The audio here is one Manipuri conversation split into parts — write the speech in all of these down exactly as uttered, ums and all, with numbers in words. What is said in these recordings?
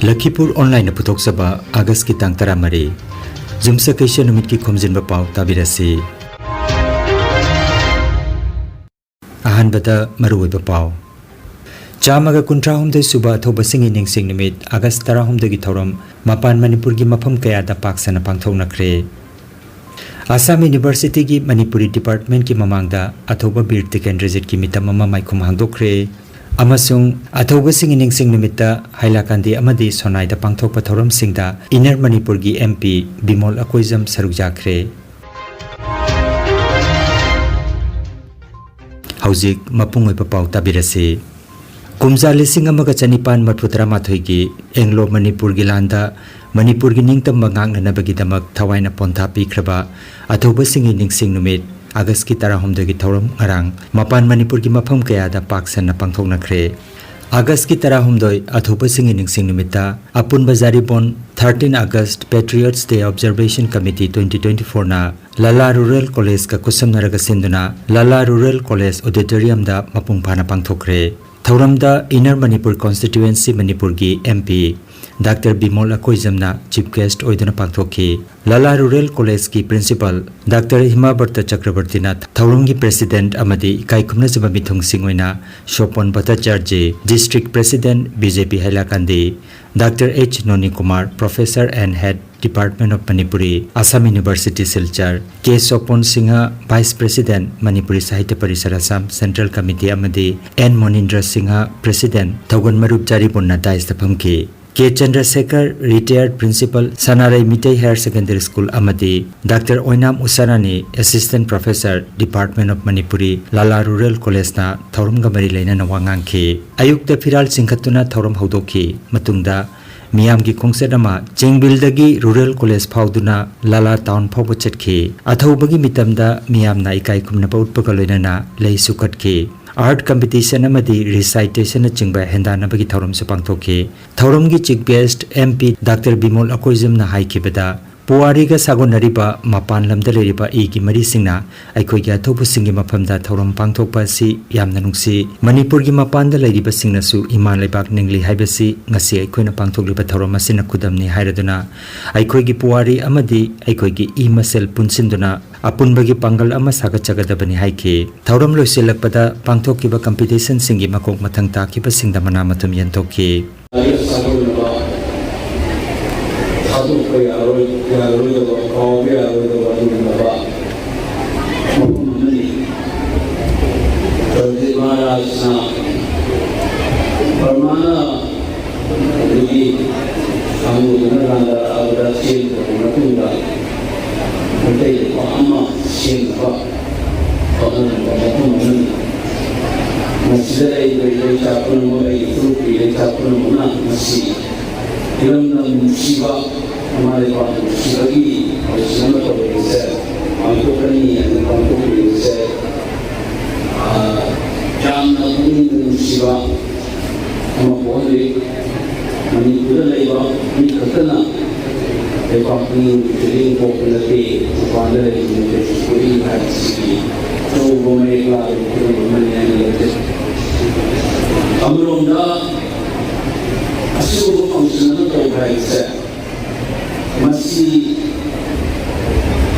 ꯂꯈꯤꯄꯨꯔ ꯑꯣꯟꯂꯥꯏꯟꯅ ꯄꯨꯊꯣꯛꯆꯕ ꯑꯥꯒꯁꯀꯤ ꯇꯥꯡ ꯇꯔꯥꯃꯔꯤ, ꯌꯨꯝꯁꯀꯩꯁ ꯅꯨꯃꯤꯠꯀꯤ ꯈꯣꯝꯖꯤꯟꯕ ꯄꯥꯎ ꯇꯥꯕꯤꯔꯁꯤ꯫ ꯑꯍꯥꯟꯕꯗ ꯃꯔꯨꯑꯣꯏꯕ ꯄꯥꯎ꯫ ꯆꯥꯝꯃꯒ ꯀꯨꯟꯊ꯭ꯔꯥꯍꯨꯝꯗꯣꯏ ꯁꯨꯕ ꯑꯊꯧꯕꯁꯤꯡꯒꯤ ꯅꯤꯡꯁꯤꯡ ꯅꯨꯃꯤꯠ ꯑꯥꯒꯁ ꯇꯔꯥꯍꯨꯝꯗꯣꯏꯒꯤ ꯊꯧꯔꯝ ꯃꯄꯥꯟ ꯃꯅꯤꯄꯨꯔꯒꯤ ꯃꯐꯝ ꯀꯌꯥꯗ ꯄꯥꯛ ꯁꯟꯅ ꯄꯥꯡꯊꯣꯛꯅꯈ꯭ꯔꯦ꯫ ꯑꯁꯥꯝ ꯌꯨꯅꯤꯚꯔꯁꯤꯇꯤꯒꯤ ꯃꯅꯤꯄꯨꯔꯤ ꯗꯤꯄꯥꯔꯠꯃꯦꯟꯠꯀꯤ ꯃꯃꯥꯡꯗ ꯑꯊꯧꯕ ꯕꯤꯔ ꯇꯤꯀꯦꯟꯗ꯭ꯔꯖꯤꯠꯀꯤ ꯃꯤꯇꯝ ꯑꯃ ꯃꯥꯏꯈꯨꯝ ꯍꯥꯡꯗꯣꯛꯈ꯭ꯔꯦ꯫ ꯑꯃꯁꯨꯡ ꯑꯊꯧꯕꯁꯤꯡꯒꯤ ꯅꯤꯡꯁꯤꯡ ꯅꯨꯃꯤꯠꯇ ꯍꯥꯏꯂꯥꯀꯥꯟꯗꯤ ꯑꯃꯗꯤ ꯁꯣꯅꯥꯏꯗ ꯄꯥꯡꯊꯣꯛꯄ ꯊꯧꯔꯝꯁꯤꯡꯗ ꯏꯟꯅꯔ ꯃꯅꯤꯄꯨꯔꯒꯤ ꯑꯦꯝ ꯄꯤ ꯕꯤꯃꯣꯜ ꯑꯀꯣꯏꯖꯝ ꯁꯔꯨꯛ ꯌꯥꯈ꯭ꯔꯦ꯫ ꯍꯧꯖꯤꯛ ꯃꯄꯨꯡ ꯑꯣꯏꯕ ꯄꯥꯎ ꯇꯥꯕꯤꯔꯁꯤ꯫ ꯀꯨꯝꯖꯥ ꯂꯤꯁꯤꯡ ꯑꯃꯒ ꯆꯅꯤꯄꯥꯟ ꯃꯔꯐꯨ ꯇꯔꯥꯃꯥꯊꯣꯏꯒꯤ ꯑꯦꯡꯂꯣ ꯃꯅꯤꯄꯨꯔꯒꯤ ꯂꯥꯟꯗ ꯃꯅꯤꯄꯨꯔꯒꯤ ꯅꯤꯡꯇꯝꯕ ꯉꯥꯛꯅꯅꯕꯒꯤꯗꯃꯛ ꯊꯋꯥꯏꯅ ꯄꯣꯟꯊꯥ ꯄꯤꯈ꯭ꯔꯕ ꯑꯊꯧꯕꯁꯤꯡꯒꯤ ꯅꯤꯡꯁꯤꯡ ꯅꯨꯃꯤꯠ ꯑꯥꯒꯁꯀꯤ ꯇꯔꯥꯍꯨꯝꯗꯣꯏꯒꯤ ꯊꯧꯔꯝ ꯉꯔꯥꯡ ꯃꯄꯥꯟ ꯃꯅꯤꯄꯨꯔꯒꯤ ꯃꯐꯝ ꯀꯌꯥꯗ ꯄꯥꯛ ꯁꯟꯅ ꯄꯥꯡꯊꯣꯛꯅꯈ꯭ꯔꯦ꯫ ꯑꯥꯒꯁꯀꯤ ꯇꯔꯥꯍꯨꯝꯗꯣꯏ ꯑꯊꯧꯕꯁꯤꯡꯒꯤ ꯅꯤꯡꯁꯤꯡ ꯅꯨꯃꯤꯠꯇ ꯑꯄꯨꯟꯕ ꯖꯥꯔꯤꯕꯣꯟ Thirteen August Patriots Day Observation Committee twenty twenty-fourꯅ ꯂꯂꯥ ꯔꯨꯔꯦꯜ ꯀꯣꯂꯦꯖꯀ ꯈꯨꯠꯁꯝꯅꯔꯒ ꯁꯤꯟꯗꯨꯅ ꯂꯂꯥ ꯔꯨꯔꯦꯜ ꯀꯣꯂꯦꯖ ꯑꯣꯗꯤꯇꯣꯔꯤꯌꯝꯗ ꯃꯄꯨꯡ ꯐꯥꯅ ꯄꯥꯡꯊꯣꯛꯈ꯭ꯔꯦ꯫ ꯊꯧꯔꯝꯗ ꯏꯟꯅꯔ ꯃꯅꯤꯄꯨꯔ ꯀꯣꯟꯁꯇꯤꯇ꯭ꯌꯨꯑꯦꯟꯁꯤ ꯃꯅꯤꯄꯨꯔꯒꯤ ꯑꯦꯝ ꯄꯤ ꯗꯥꯛꯇꯔ ꯕꯤꯃꯣꯜ ꯑꯀꯣꯏꯖꯝꯅ ꯆꯤꯐ ꯒꯦꯁ꯭ꯠ ꯑꯣꯏꯗꯨꯅ ꯄꯥꯡꯊꯣꯛꯈꯤ꯫ ꯂꯂꯥ ꯔꯨꯔꯦꯜ ꯀꯣꯂꯦꯖꯀꯤ ꯄ꯭ꯔꯤꯟꯁꯤꯄꯥꯜ ꯗꯥꯛꯇꯔ ꯍꯤꯃꯥꯕꯔꯇ ꯆꯀ꯭ꯔꯕꯔꯇꯤꯅ ꯊꯧꯔꯝꯒꯤ ꯄ꯭ꯔꯦꯁꯤꯗꯦꯟꯠ ꯑꯃꯗꯤ ꯏꯀꯥꯏ ꯈꯨꯝꯅꯖꯕ ꯃꯤꯊꯨꯡꯁꯤꯡ ꯑꯣꯏꯅ Sopon Bhattacharjee, district president B J P Hailakandi, doctor H Nonikumar, professor and head, Department of Manipuri, Assam University Silchar, K Sopon Singh, vice president, Manipuri Sahitya Parishad Assam central committee ꯑꯃꯗꯤ ꯑꯦꯟ ꯃꯣꯅꯤꯟꯗ꯭ꯔ ꯁꯤꯡꯍ, ꯄ꯭ꯔꯦꯁꯤꯗꯦꯟꯠ, ꯊꯧꯒꯜ ꯃꯔꯨꯞ ꯖꯥꯔꯤꯕꯣꯟꯅ ꯗꯥꯏꯁꯇ ꯐꯝꯈꯤ꯫ K ꯆꯟꯗ꯭ꯔꯁꯦꯈꯔ, ꯔꯤꯇꯥꯌꯔꯗ principal, Sanarei Meitei higher secondary school ꯑꯃꯗꯤ doctor Oinam Usharani, assistant professor, Department of Manipuri, Lala rural ꯀꯣꯂꯦꯖꯅ ꯊꯧꯔꯝꯒ ꯃꯔꯤ ꯂꯩꯅꯅ ꯋꯥ ꯉꯥꯡꯈꯤ꯫ ꯑꯌꯨꯛꯇ ꯐꯤꯔꯥꯜ ꯆꯤꯡꯈꯠꯇꯨꯅ ꯊꯧꯔꯝ ꯍꯧꯗꯣꯛꯈꯤ꯫ ꯃꯇꯨꯡꯗ ꯃꯤꯌꯥꯝꯒꯤ ꯈꯣꯡꯆꯠ ꯑꯃ ꯆꯤꯡꯕꯤꯜꯗꯒꯤ ꯔꯨꯔꯦꯜ ꯀꯣꯂꯦꯖ ꯐꯥꯎꯗꯨꯅ ꯂꯥꯂꯥ ꯇꯥꯎꯟ ꯐꯥꯎꯕ ꯆꯠꯈꯤ꯫ ꯑꯊꯧꯕꯒꯤ ꯃꯤꯇꯝꯗ ꯃꯤꯌꯥꯝꯅ ꯏꯀꯥꯏ ꯈꯨꯝꯅꯕ ꯎꯠꯄꯒ ꯂꯣꯏꯅꯅ ꯂꯩꯁꯨ ꯀꯠꯈꯤ꯫ ꯑꯥꯔꯠ ꯀꯝꯄꯤꯇꯤꯁꯟ ꯑꯃꯗꯤ ꯔꯤꯁꯥꯏꯇꯦꯁꯟꯅꯆꯤꯡꯕ ꯍꯦꯟꯗꯥꯟꯅꯕꯒꯤ ꯊꯧꯔꯝꯁꯨ ꯄꯥꯡꯊꯣꯛꯈꯤ꯫ ꯊꯧꯔꯝꯒꯤ chief guest M P doctor Bimol ꯑꯀꯣꯏꯖꯝꯅ ꯍꯥꯏꯈꯤꯕꯗ, ꯄꯨꯋꯥꯔꯤꯒ ꯁꯥꯒꯣꯟꯅꯔꯤꯕ ꯃꯄꯥꯟ ꯂꯝꯗ ꯂꯩꯔꯤꯕ ꯏꯒꯤ ꯃꯔꯤꯁꯤꯡꯅ ꯑꯩꯈꯣꯏꯒꯤ ꯑꯊꯧꯕꯁꯤꯡꯒꯤ ꯃꯐꯝꯗ ꯊꯧꯔꯝ ꯄꯥꯡꯊꯣꯛꯄ ꯑꯁꯤ ꯌꯥꯝꯅ ꯅꯨꯡꯁꯤ꯫ ꯃꯅꯤꯄꯨꯔꯒꯤ ꯃꯄꯥꯟꯗ ꯂꯩꯔꯤꯕꯁꯤꯡꯅꯁꯨ ꯏꯃꯥ ꯂꯩꯕꯥꯛ ꯅꯤꯡꯂꯤ ꯍꯥꯏꯕꯁꯤ ꯉꯁꯤ ꯑꯩꯈꯣꯏꯅ ꯄꯥꯡꯊꯣꯛꯂꯤꯕ ꯊꯧꯔꯝ ꯑꯁꯤꯅ ꯈꯨꯗꯝꯅꯤ ꯍꯥꯏꯔꯗꯨꯅ, ꯑꯩꯈꯣꯏꯒꯤ ꯄꯨꯋꯥꯔꯤ ꯑꯃꯗꯤ ꯑꯩꯈꯣꯏꯒꯤ ꯏ ꯃꯁꯦꯜ ꯄꯨꯟꯁꯤꯟꯗꯨꯅ ꯑꯄꯨꯟꯕꯒꯤ ꯄꯥꯡꯒꯜ ꯑꯃ ꯁꯥꯒꯠꯆꯒꯗꯕꯅꯤ ꯍꯥꯏꯈꯤ꯫ ꯊꯧꯔꯝ ꯂꯣꯏꯁꯤꯜꯂꯛꯄꯗ ꯄꯥꯡꯊꯣꯛꯈꯤꯕ ꯀꯝꯄꯤꯇꯤꯁꯟꯁꯤꯡꯒꯤ ꯃꯀꯣꯛ ꯃꯊꯪ ꯇꯥꯈꯤꯕꯁꯤꯡꯗ ꯃꯅꯥ ꯃꯊꯨꯝ ꯌꯦꯟꯊꯣꯛꯈꯤ꯫ ꯂꯥꯏꯔꯤꯛ ꯁꯥꯒꯣꯟꯅꯕ ꯊꯥꯗꯣꯛꯄ ꯌꯥꯔꯣꯏ-, ꯌꯥꯔꯣꯏꯗꯕ, ꯀꯥꯎꯕ ꯌꯥꯔꯣꯏꯗꯕ ꯑꯗꯨꯒꯨꯝꯂꯕ ꯃꯐꯝ ꯑꯃꯅꯤ꯫ ꯄꯟꯗꯤꯠ ꯃꯍꯥꯔꯥꯖꯅ ꯕꯔꯃꯥꯅ ꯑꯗꯒꯤ ꯀꯥꯡꯕꯨꯗꯨꯅ ꯂꯥꯟꯗꯥꯔꯛꯑꯕꯗ ꯆꯦꯟꯈ꯭ꯔꯕ ꯃꯇꯨꯡꯗ ꯃꯩꯇꯩ ꯂꯩꯄꯥꯛ ꯑꯃ ꯁꯦꯝꯅꯕ ꯍꯣꯠꯅꯔꯝꯕ ꯃꯐꯝ ꯑꯃꯅꯤ꯫ ꯃꯁꯤꯗ ꯂꯩꯔꯤꯕ ꯏꯔꯩꯆꯥ ꯄꯨꯝꯅꯃꯛ, ꯑꯩꯒꯤ ꯐꯨꯔꯨꯞꯀꯤ ꯏꯔꯩꯆꯥ ꯄꯨꯝꯅꯃꯛꯅ ꯃꯁꯤ ꯏꯔꯝꯗꯝ ꯅꯨꯡꯁꯤꯕ, ꯏꯃꯥ ꯂꯩꯄꯥꯛ ꯅꯨꯡꯁꯤꯕꯒꯤ ꯊꯧꯔꯝ ꯑꯃ ꯇꯧꯔꯤꯕꯁꯦ, ꯄꯥꯡꯊꯣꯛꯀꯅꯤ ꯍꯥꯏꯅ ꯄꯥꯡꯊꯣꯛꯂꯤꯕꯁꯦ, ꯑꯥ, ꯌꯥꯝꯅ ꯄꯨꯛꯅꯤꯡ ꯅꯨꯡꯁꯤꯕ ꯑꯃ ꯄꯣꯛꯍꯜꯂꯤ꯫ ꯃꯅꯤꯄꯨꯔꯗ ꯂꯩꯕ ꯃꯤ ꯈꯛꯇꯅ ꯂꯩꯕꯥꯛ ꯃꯤꯒꯤ ꯄꯣꯛꯄ ꯅꯠꯇꯦ, ꯃꯄꯥꯟꯗ ꯂꯩꯕ ꯃꯤꯑꯣꯏꯁꯨ ꯄꯣꯛꯏ ꯍꯥꯏꯕꯁꯤꯒꯤ ꯑꯆꯧꯕ ꯃꯌꯦꯛ ꯂꯥꯕꯒꯤ ꯈꯨꯗꯝ ꯑꯃꯅꯤ ꯍꯥꯏꯅ ꯂꯧꯖꯩ꯫ ꯑꯃꯔꯣꯝꯗ ꯑꯁꯤꯒꯨꯝꯕ ꯐꯪꯁꯟ ꯑꯃ ꯇꯧꯕ ꯍꯥꯏꯕꯁꯦ, ꯃꯁꯤ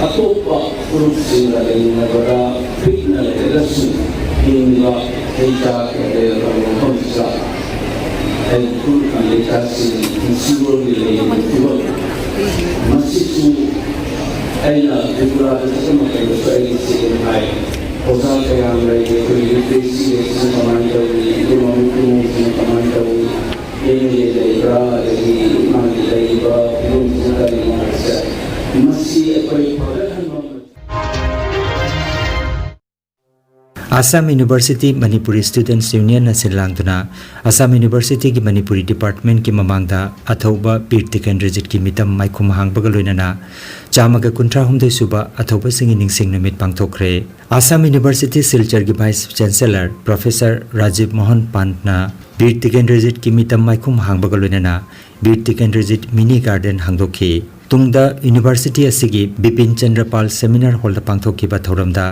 ꯑꯇꯣꯞꯄ ꯐꯨꯔꯨꯞꯁꯤꯡꯒ ꯂꯩꯅꯕꯗ ꯄꯤꯛꯅ ꯂꯩꯔꯒꯁꯨ ꯍꯤꯡꯕ ꯍꯩ ꯆꯥ ꯂꯩꯔꯕ ꯃꯐꯝꯁꯤꯗ ꯑꯩꯒꯤ ꯐꯨꯔꯨꯞꯀꯤ ꯂꯩꯀꯥꯏꯁꯤꯡ ꯄꯨꯟꯁꯤꯔꯣꯜꯒꯤ ꯂꯩꯔꯤꯕ ꯐꯤꯕꯝ ꯃꯁꯤꯁꯨ ꯑꯩꯅ ꯇ꯭ꯔꯤꯄꯨꯔꯥꯗ ꯆꯠꯄ ꯃꯇꯝꯗꯁꯨ ꯑꯩꯒꯤ ꯆꯦ ꯍꯥꯏ꯫ ꯑꯣꯖꯥ ꯀꯌꯥ ꯂꯩ, ꯑꯩꯈꯣꯏ ꯌꯨ ꯄꯤ ꯑꯦꯁ ꯁꯤ ꯂꯩꯁꯤꯅ ꯀꯃꯥꯏꯅ ꯇꯧꯏ, ꯏꯃꯨꯡ ꯃꯅꯨꯡ ꯏꯃꯨꯡꯁꯤꯅ ꯀꯃꯥꯏꯅ ꯇꯧꯏ, ꯑꯦꯝ ꯑꯦꯜ ꯑꯦ ꯂꯩꯕ꯭ꯔꯥ, ꯑꯗꯒꯤ ꯃꯥꯒꯤ ꯂꯩꯔꯤꯕ ꯐꯤꯕꯝꯁꯤꯅ ꯀꯔꯤꯅꯣ ꯍꯥꯏꯕꯁꯦ, ꯃꯁꯤ ꯑꯩꯈꯣꯏ ꯐꯒꯠꯍꯟꯕ ꯑꯃ ꯑꯁꯥꯝ ꯌꯨꯅꯤꯚꯔꯁꯤꯇꯤ ꯃꯅꯤꯄꯨꯔꯤ ꯁ꯭ꯇꯨꯗꯦꯟꯠꯁ ꯌꯨꯅꯤꯌꯟꯅ ꯁꯤꯜ ꯂꯥꯡꯗꯨꯅ ꯑꯁꯥꯝ ꯌꯨꯅꯤꯚꯔꯁꯤꯇꯤꯒꯤ ꯃꯅꯤꯄꯨꯔꯤ ꯗꯤꯄꯥꯔꯠꯃꯦꯟꯠꯀꯤ ꯃꯃꯥꯡꯗ ꯑꯊꯧꯕ ꯕꯤꯔ ꯇꯤꯀꯦꯟꯗ꯭ꯔꯖꯤꯠꯀꯤ ꯃꯤꯇꯝ ꯃꯥꯏꯈꯨꯝ ꯍꯥꯡꯕꯒ ꯂꯣꯏꯅꯅ ꯆꯥꯝꯃꯒ ꯀꯨꯟꯊ꯭ꯔꯥ ꯍꯨꯝꯗꯣꯏ ꯁꯨꯕ ꯑꯊꯧꯕꯁꯤꯡꯒꯤ ꯅꯤꯡꯁꯤꯡ ꯅꯨꯃꯤꯠ ꯄꯥꯡꯊꯣꯛꯈ꯭ꯔꯦ꯫ ꯑꯁꯥꯝ ꯌꯨꯅꯤꯚꯔꯁꯤꯇꯤ ꯁꯤꯜꯆꯔꯒꯤ vice chancellor professor Rajib Mohan ꯄꯥꯟꯠꯅ ꯕꯤꯔ ꯇꯤꯀꯦꯟꯗ꯭ꯔꯖꯤꯠꯀꯤ ꯃꯤꯇꯝ ꯃꯥꯏꯈꯨꯝ ꯍꯥꯡꯕꯒ ꯂꯣꯏꯅꯅ ꯕꯤꯔ ꯇꯤꯀꯦꯟꯗ꯭ꯔꯖꯤꯠ ꯃꯤꯅꯤ ꯒꯥꯔꯗꯦꯟ ꯍꯥꯡꯗꯣꯛꯈꯤ꯫ ꯇꯨꯡꯗ ꯌꯨꯅꯤꯚꯔꯁꯤꯇꯤ ꯑꯁꯤꯒꯤ ꯕꯤꯄꯤꯟ ꯆꯟꯗ꯭ꯔ ꯄꯥꯜ ꯁꯦꯃꯤꯅꯥꯔ ꯍꯣꯜꯗ ꯄꯥꯡꯊꯣꯛꯈꯤꯕ ꯊꯧꯔꯝꯗ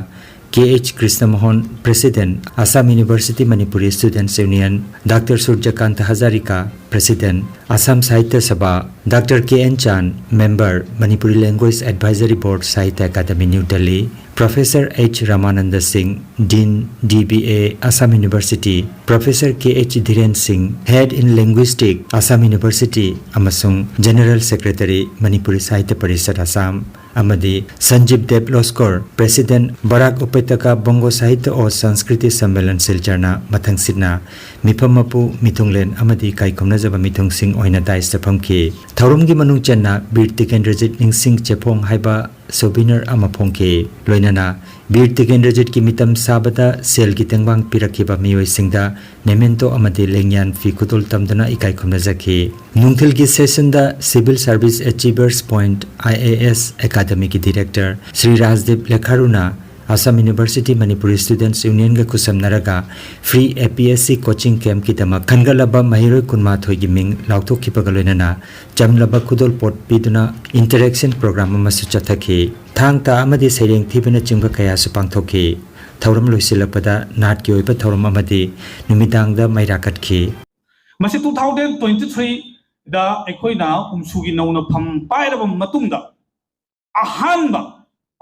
K H Krishnamohan, president, Assam university Manipuri students union, doctor Surjakanta Hazarika, president, Assam Sahitya Sabha, doctor K N ꯆꯥꯟ, member, Manipuri language advisory board, Sahitya academy, new Delhi, professor H Ramananda Singh, dean, D B A, Assam university, professor K H Dhiren Singh, head in linguistic, Assam university, ꯑꯃꯁꯨꯡ ꯖꯦꯅꯔꯦꯜ ꯁꯦꯀ꯭ꯔꯦꯇꯔꯤ, ꯃꯅꯤꯄꯨꯔꯤ ꯁꯥꯍꯤꯇ꯭ꯌ ꯄꯔꯤꯁꯠ ꯑꯁꯥꯝ, ꯑꯃꯗꯤ ꯁꯟꯖꯤꯕ ꯗꯦꯕ ꯂꯣꯁꯀꯣꯔ, ꯄ꯭ꯔꯦꯁꯤꯗꯦꯟꯠ, ꯕꯔꯥꯛ ꯎꯄꯦꯇꯀꯥ ꯕꯪꯒꯣ ꯁꯥꯍꯤꯇ꯭ꯌ ꯑꯣ ꯁꯪꯁꯀ꯭ꯔꯤꯇꯤ ꯁꯝꯃꯦꯂꯟ ꯁꯤꯜꯆꯔꯅ ꯃꯊꯪꯁꯤꯠꯅ ꯃꯤꯐꯝ ꯃꯄꯨ, ꯃꯤꯊꯨꯡꯂꯦꯟ ꯑꯃꯗꯤ ꯏꯀꯥꯏ ꯈꯨꯝꯅꯖꯕ ꯃꯤꯊꯨꯡꯁꯤꯡ ꯑꯣꯏꯅ ꯗꯥꯏꯁꯇ ꯐꯝꯈꯤ꯫ ꯊꯧꯔꯝꯒꯤ ꯃꯅꯨꯡ ꯆꯟꯅ ꯕꯤꯔ ꯇꯤꯀꯦꯟꯗ꯭ꯔꯖꯤꯠ ꯅꯤꯡꯁꯤꯡ ꯆꯦꯐꯣꯡ ꯍꯥꯏꯕ ꯁꯣꯚꯤꯅꯔ ꯑꯃ ꯐꯣꯡꯈꯤ꯫ ꯂꯣꯏꯅꯅ ꯕꯤꯔ ꯇꯤꯀꯦꯟꯗ꯭ꯔꯖꯤꯠꯀꯤ ꯃꯤꯇꯝ ꯁꯥꯕꯗ ꯁꯦꯜꯒꯤ ꯇꯦꯡꯕꯥꯡ ꯄꯤꯔꯛꯈꯤꯕ ꯃꯤꯑꯣꯏꯁꯤꯡꯗ memento ꯑꯃꯗꯤ ꯂꯦꯡꯌꯥꯟ ꯐꯤ ꯈꯨꯗꯣꯜ ꯇꯝꯗꯨꯅ ꯏꯀꯥꯏ ꯈꯨꯝꯅꯖꯈꯤ꯫ ꯅꯨꯡꯊꯤꯜꯒꯤ sessionꯗ Civil Service Achievers Point, I A S, Academyꯒꯤ director ꯁ꯭ꯔꯤ ꯔꯥꯖꯗꯤꯞ ꯂꯦꯈꯥꯔꯨꯅ ꯑꯁꯥꯝ ꯌꯨꯅꯤꯚꯔꯁꯤꯇꯤ ꯃꯅꯤꯄꯨꯔꯤ ꯁ꯭ꯇꯨꯗꯦꯟꯠꯁ ꯌꯨꯅꯤꯌꯟꯒ ꯈꯨꯠꯁꯝꯅꯔꯒ free A P S C coaching campꯀꯤꯗꯃꯛ ꯈꯟꯒꯠꯂꯕ ꯃꯍꯩꯔꯣꯏ ꯀꯨꯟꯃꯥꯊꯣꯏꯒꯤ ꯃꯤꯡ ꯂꯥꯎꯊꯣꯛꯈꯤꯕꯒ ꯂꯣꯏꯅꯅ ꯆꯝꯂꯕ ꯈꯨꯗꯣꯜꯄꯣꯠ ꯄꯤꯗꯨꯅ interaction program ꯑꯃꯁꯨ ꯆꯠꯊꯈꯤ꯫ ꯊꯥꯡ ꯇꯥ ꯑꯃꯗꯤ ꯁꯩꯔꯦꯡ ꯊꯤꯕꯅꯆꯤꯡꯕ ꯀꯌꯥꯁꯨ ꯄꯥꯡꯊꯣꯛꯈꯤ꯫ ꯊꯧꯔꯝ ꯂꯣꯏꯁꯤꯜꯂꯛꯄꯗ ꯅꯥꯠꯀꯤ ꯑꯣꯏꯕ ꯊꯧꯔꯝ ꯑꯃꯗꯤ ꯅꯨꯃꯤꯗꯥꯡꯗ ꯃꯩꯔꯥ ꯀꯠꯈꯤ꯫ ꯃꯁꯤ two thousand twenty-threeꯗ ꯑꯩꯈꯣꯏꯅ ꯍꯨꯝꯁꯨꯒꯤ ꯅꯧꯅ ꯐꯝ ꯄꯥꯏꯔꯕ ꯃꯇꯨꯡꯗ ꯑꯍꯥꯟꯕ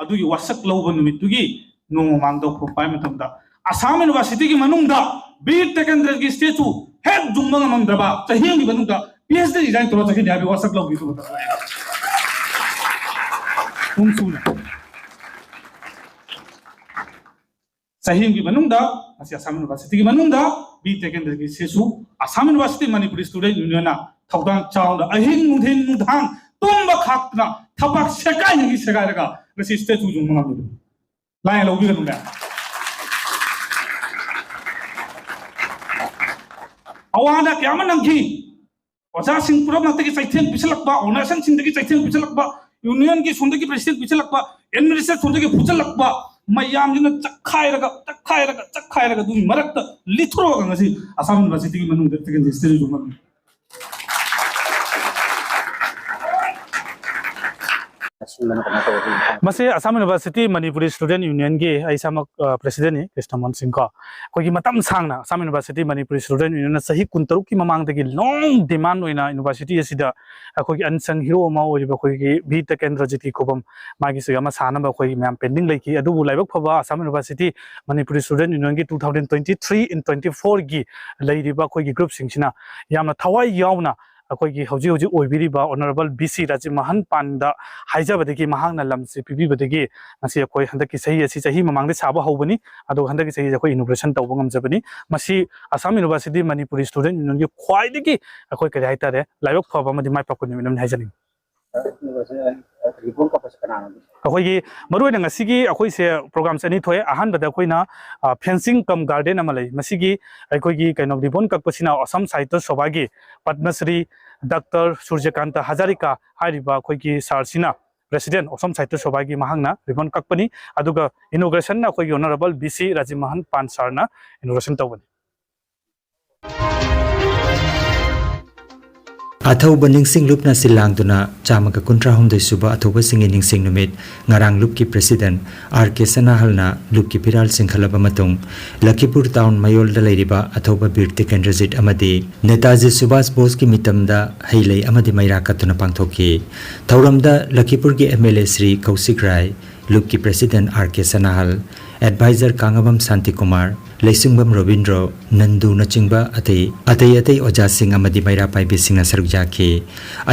ꯑꯗꯨꯒꯤ ꯋꯥꯁꯛ ꯂꯧꯕ ꯅꯨꯃꯤꯠꯇꯨꯒꯤ ꯅꯣꯡꯃ ꯃꯃꯥꯡꯗ ꯐꯝ ꯄꯥꯏꯕ ꯃꯇꯝꯗ ꯑꯁꯥꯝ ꯌꯨꯅꯤꯚꯔꯁꯤꯇꯤꯒꯤ ꯃꯅꯨꯡꯗ ꯕꯤꯔ ꯇꯤꯀꯦꯟꯗ꯭ꯔꯒꯤ statue ꯍꯦꯛ ꯌꯨꯡꯕ ꯉꯝꯃꯝꯗ꯭ꯔꯕ, ꯆꯍꯤ ꯑꯃꯒꯤ ꯃꯅꯨꯡꯗ PhD resign ꯇꯧꯔ ꯆꯠꯈꯤꯅꯤ ꯍꯥꯏꯕꯒꯤ ꯋꯥꯁꯛ ꯂꯧꯈꯤꯕ ꯃꯇꯝꯗ ꯍꯨꯝꯁꯨꯅ ꯆꯍꯤ ꯑꯃꯒꯤ ꯃꯅꯨꯡꯗ ꯉꯁꯤ ꯑꯁꯥꯝ ꯌꯨꯅꯤꯚꯔꯁꯤꯇꯤꯒꯤ ꯃꯅꯨꯡꯗ ꯕꯤꯔ ꯇꯤꯀꯦꯟꯗ꯭ꯔꯒꯤ statue Assam university Manipuri student ꯌꯨꯅꯤꯌꯟꯅ ꯊꯧꯗꯥꯡ ꯆꯥꯎꯅ ꯑꯍꯤꯡ ꯅꯨꯡꯊꯤꯟ ꯅꯨꯡꯗꯥꯡ ꯇꯨꯝꯕ ꯈꯥꯛꯇꯅ ꯊꯕꯛ ꯁꯦꯒꯥꯏꯗꯒꯤ ꯁꯦꯒꯥꯏꯔꯒ ꯉꯁꯤ statue ꯌꯨꯡꯕ ꯉꯝꯂꯤꯕꯅꯤ꯫ ꯂꯥꯏꯅ ꯂꯧꯕꯤꯒꯅꯨꯅꯦ꯫ ꯑꯋꯥꯗ ꯀꯌꯥ ꯑꯃ ꯅꯪꯈꯤ꯫ ꯑꯣꯖꯥꯁꯤꯡ ꯄꯨꯝꯅꯃꯛꯇꯒꯤ ꯆꯩꯊꯦꯡ ꯄꯤꯁꯤꯜꯂꯛꯄ, organisationꯁꯤꯡꯗꯒꯤ ꯆꯩꯊꯦꯡ ꯄꯤꯁꯤꯜꯂꯛꯄ, unionꯒꯤ ꯁꯣꯝꯗꯒꯤ president ꯄꯤꯁꯤꯜꯂꯛꯄ, administration ꯁꯣꯝꯗꯒꯤ ꯐꯨꯁꯤꯜꯂꯛꯄ, ꯃꯌꯥꯝꯁꯤꯅ ꯆꯠꯈꯥꯏꯔꯒ, ꯆꯠꯈꯥꯏꯔꯒ, ꯆꯠꯈꯥꯏꯔꯒ ꯑꯗꯨꯒꯤ ꯃꯔꯛꯇ ꯂꯤꯊꯣꯔꯛꯑꯒ ꯉꯁꯤ ꯑꯁꯥꯝ ꯌꯨꯅꯤꯚꯔꯁꯤꯇꯤꯒꯤ ꯃꯅꯨꯡꯗ ꯁꯦꯀꯦꯟꯗꯔꯤ ꯁ꯭ꯇꯦꯖ ꯌꯨꯡꯕ ꯉꯝꯃꯤ꯫ ꯁꯤꯟꯕꯅꯣ, ꯀꯃꯥꯏꯅ ꯇꯧꯕꯒꯤ ꯃꯇꯥꯡꯗ? ꯃꯁꯤ ꯑꯁꯥꯝ ꯌꯨꯅꯤꯚꯔꯁꯤꯇꯤ ꯃꯅꯤꯄꯨꯔꯤ ꯁ꯭ꯇꯨꯗꯦꯟ ꯌꯨꯅꯤꯌꯟꯒꯤ, ꯑꯩ ꯏꯁꯥꯃꯛ, ꯑ, ꯄ꯭ꯔꯦꯁꯤꯗꯦꯟꯅꯤ, ꯀ꯭ꯔꯤꯁꯅꯃꯣꯍꯟ ꯁꯤꯡ ꯀꯣ꯫ ꯑꯩꯈꯣꯏꯒꯤ ꯃꯇꯝ ꯁꯥꯡꯅ ꯑꯁꯥꯝ ꯌꯨꯅꯤꯚꯔꯁꯤꯇꯤ ꯃꯅꯤꯄꯨꯔꯤ ꯁ꯭ꯇꯨꯗꯦꯟ ꯌꯨꯅꯤꯌꯟꯅ ꯆꯍꯤ ꯀꯨꯟꯇꯔꯨꯛꯀꯤ ꯃꯃꯥꯡꯗꯒꯤ ꯂꯣꯡ ꯗꯤꯃꯥꯟ ꯑꯣꯏꯅ ꯌꯨꯅꯤꯚꯔꯁꯤꯇꯤ ꯑꯁꯤꯗ ꯑꯩꯈꯣꯏꯒꯤ ꯑꯟꯁꯪ ꯍꯤꯔꯣ ꯑꯃ ꯑꯣꯏꯔꯤꯕ ꯑꯩꯈꯣꯏꯒꯤ ꯕꯤꯔ ꯇꯤꯀꯦꯟꯗ꯭ꯔꯖꯤꯠꯀꯤ ꯈꯨꯕꯝ, ꯃꯥꯒꯤꯁꯨ ꯑꯃ ꯁꯥꯅꯕ ꯑꯩꯈꯣꯏꯒꯤ ꯃꯌꯥꯝ ꯄꯦꯟꯗꯤꯡ ꯂꯩꯈꯤ꯫ ꯑꯗꯨꯕꯨ ꯂꯥꯏꯕꯛ ꯐꯕ ꯑꯁꯥꯝ ꯌꯨꯅꯤꯚꯔꯁꯤꯇꯤ ꯃꯅꯤꯄꯨꯔꯤ ꯁ꯭ꯇꯨꯗꯦꯟ ꯌꯨꯅꯤꯌꯟꯒꯤ two thousand twenty three and twenty fourꯒꯤ ꯂꯩꯔꯤꯕ ꯑꯩꯈꯣꯏꯒꯤ ꯒ꯭ꯔꯨꯞꯁꯤꯡꯁꯤꯅ ꯌꯥꯝꯅ ꯊꯋꯥꯏ ꯌꯥꯎꯅ ꯑꯩꯈꯣꯏꯒꯤ ꯍꯧꯖꯤꯛ ꯍꯧꯖꯤꯛ ꯑꯣꯏꯕꯤꯔꯤꯕ honourable B C Rajiv Mohan ꯄꯥꯟꯗ ꯍꯥꯏꯖꯕꯗꯒꯤ, ꯃꯍꯥꯛꯅ ꯂꯝꯁꯤ ꯄꯤꯕꯤꯕꯗꯒꯤ ꯉꯁꯤ ꯑꯩꯈꯣꯏ ꯍꯟꯗꯛꯀꯤ ꯆꯍꯤ ꯑꯁꯤ, ꯆꯍꯤ ꯃꯃꯥꯡꯗ ꯁꯥꯕ ꯍꯧꯕꯅꯤ, ꯑꯗꯨꯒ ꯍꯟꯗꯛꯀꯤ ꯆꯍꯤꯁꯤ ꯑꯩꯈꯣꯏ ꯏꯅꯣꯒ꯭ꯔꯦꯁꯟ ꯇꯧꯕ ꯉꯝꯖꯕꯅꯤ꯫ ꯃꯁꯤ ꯑꯁꯥꯝ ꯌꯨꯅꯤꯚꯔꯁꯤꯇꯤ ꯃꯅꯤꯄꯨꯔꯤ ꯁ꯭ꯇꯨꯗꯦꯟ ꯌꯨꯅꯤꯌꯟꯒꯤ ꯈ꯭ꯋꯥꯏꯗꯒꯤ ꯑꯩꯈꯣꯏ, ꯀꯔꯤ ꯍꯥꯏꯇꯥꯔꯦ, ꯂꯥꯏꯕꯛ ꯐꯕ ꯑꯃꯗꯤ ꯃꯥꯏ ꯄꯥꯛꯄ ꯅꯨꯃꯤꯠ ꯑꯃꯅꯤ ꯍꯥꯏꯖꯅꯤꯡꯉꯤ꯫ ꯔꯤꯕꯣꯟ ꯀꯛꯄꯁꯦ ꯀꯅꯥꯅꯣ? ꯑꯩꯈꯣꯏꯒꯤ ꯃꯔꯨꯑꯣꯏꯅ ꯉꯁꯤꯒꯤ ꯑꯩꯈꯣꯏꯁꯦ ꯄ꯭ꯔꯣꯒ꯭ꯔꯥꯝꯁꯦ ꯑꯅꯤ ꯊꯣꯛꯑꯦ꯫ ꯑꯍꯥꯟꯕꯗ ꯑꯩꯈꯣꯏꯅ, ꯑ, ꯐꯦꯟꯁꯤꯡ ꯀꯝ ꯒꯥꯔꯗꯦꯟ ꯑꯃ ꯂꯩ꯫ ꯃꯁꯤꯒꯤ ꯑꯩꯈꯣꯏꯒꯤ ꯀꯩꯅꯣ ꯔꯤꯕꯣꯟ ꯀꯛꯄꯁꯤꯅ ꯑꯁꯥꯝ ꯁꯥꯍꯤꯇ꯭ꯌ ꯁꯚꯥꯒꯤ ꯄꯗꯃꯁ꯭ꯔꯤ ꯗꯥꯛꯇꯔ ꯁꯨꯔꯖꯀꯥꯟꯇ ꯍꯖꯥꯔꯤꯀꯥ ꯍꯥꯏꯔꯤꯕ ꯑꯩꯈꯣꯏꯒꯤ ꯁꯥꯔꯁꯤꯅ, ꯄ꯭ꯔꯦꯁꯤꯗꯦꯟ ꯑꯁꯥꯝ ꯁꯥꯍꯤꯇ꯭ꯌ ꯁꯚꯥꯒꯤ, ꯃꯍꯥꯛꯅ ꯔꯤꯕꯣꯟ ꯀꯛꯄꯅꯤ꯫ ꯑꯗꯨꯒ ꯏꯅꯣꯒ꯭ꯔꯦꯁꯟꯅ ꯑꯩꯈꯣꯏꯒꯤ honourable B C Rajiv Mohan ꯄꯥꯟ ꯁꯥꯔꯅ ꯏꯅꯣꯒ꯭ꯔꯦꯁꯟ ꯇꯧꯕꯅꯤ꯫ ꯑꯊꯧꯕ ꯅꯤꯡꯁꯤꯡ ꯂꯨꯞꯅ ꯁꯤꯜ ꯂꯥꯡꯗꯨꯅ ꯆꯥꯝꯃꯒ ꯀꯨꯟꯊ꯭ꯔꯥ ꯍꯨꯝꯗꯣꯏ ꯁꯨꯕ ꯑꯊꯧꯕꯁꯤꯡꯒꯤ ꯅꯤꯡꯁꯤꯡ ꯅꯨꯃꯤꯠ ꯉꯔꯥꯡ ꯂꯨꯞꯀꯤ ꯄ꯭ꯔꯦꯁꯤꯗꯦꯟ ꯑꯥꯔ ꯀꯦ ꯁꯅꯥꯍꯜꯅ ꯂꯨꯞꯀꯤ ꯐꯤꯔꯥꯜ ꯆꯤꯡꯈꯠꯂꯕ ꯃꯇꯨꯡ ꯂꯈꯤꯄꯨꯔ ꯇꯥꯎꯟ ꯃꯌꯣꯜꯗ ꯂꯩꯔꯤꯕ ꯑꯊꯧꯕ ꯕꯤꯔ ꯇꯤꯀꯦꯟꯗ꯭ꯔꯖꯤꯠ ꯑꯃꯗꯤ ꯅꯦꯇꯥꯖꯤ ꯁꯨꯚꯥꯁ ꯕꯣꯁꯀꯤ ꯃꯤꯇꯝꯗ ꯍꯩ ꯂꯩ ꯑꯃꯗꯤ ꯃꯩꯔꯥ ꯀꯠꯇꯨꯅ ꯄꯥꯡꯊꯣꯛꯈꯤ꯫ ꯊꯧꯔꯝꯗ ꯂꯈꯤꯄꯨꯔꯒꯤ M L A Shri Kaushik Rai, ꯂꯨꯞꯀꯤ president R K Sanahal, adviser Kangabam Shantikumar, Leisungbam Robindro, ꯅꯟꯗꯨꯅꯆꯤꯡꯕ ꯑꯇꯩ, ꯑꯇꯩ ꯑꯇꯩ ꯑꯣꯖꯥꯁꯤꯡ ꯑꯃꯗꯤ ꯃꯩꯔꯥ ꯄꯥꯏꯕꯤꯁꯤꯡꯅ ꯁꯔꯨꯛ ꯌꯥꯈꯤ꯫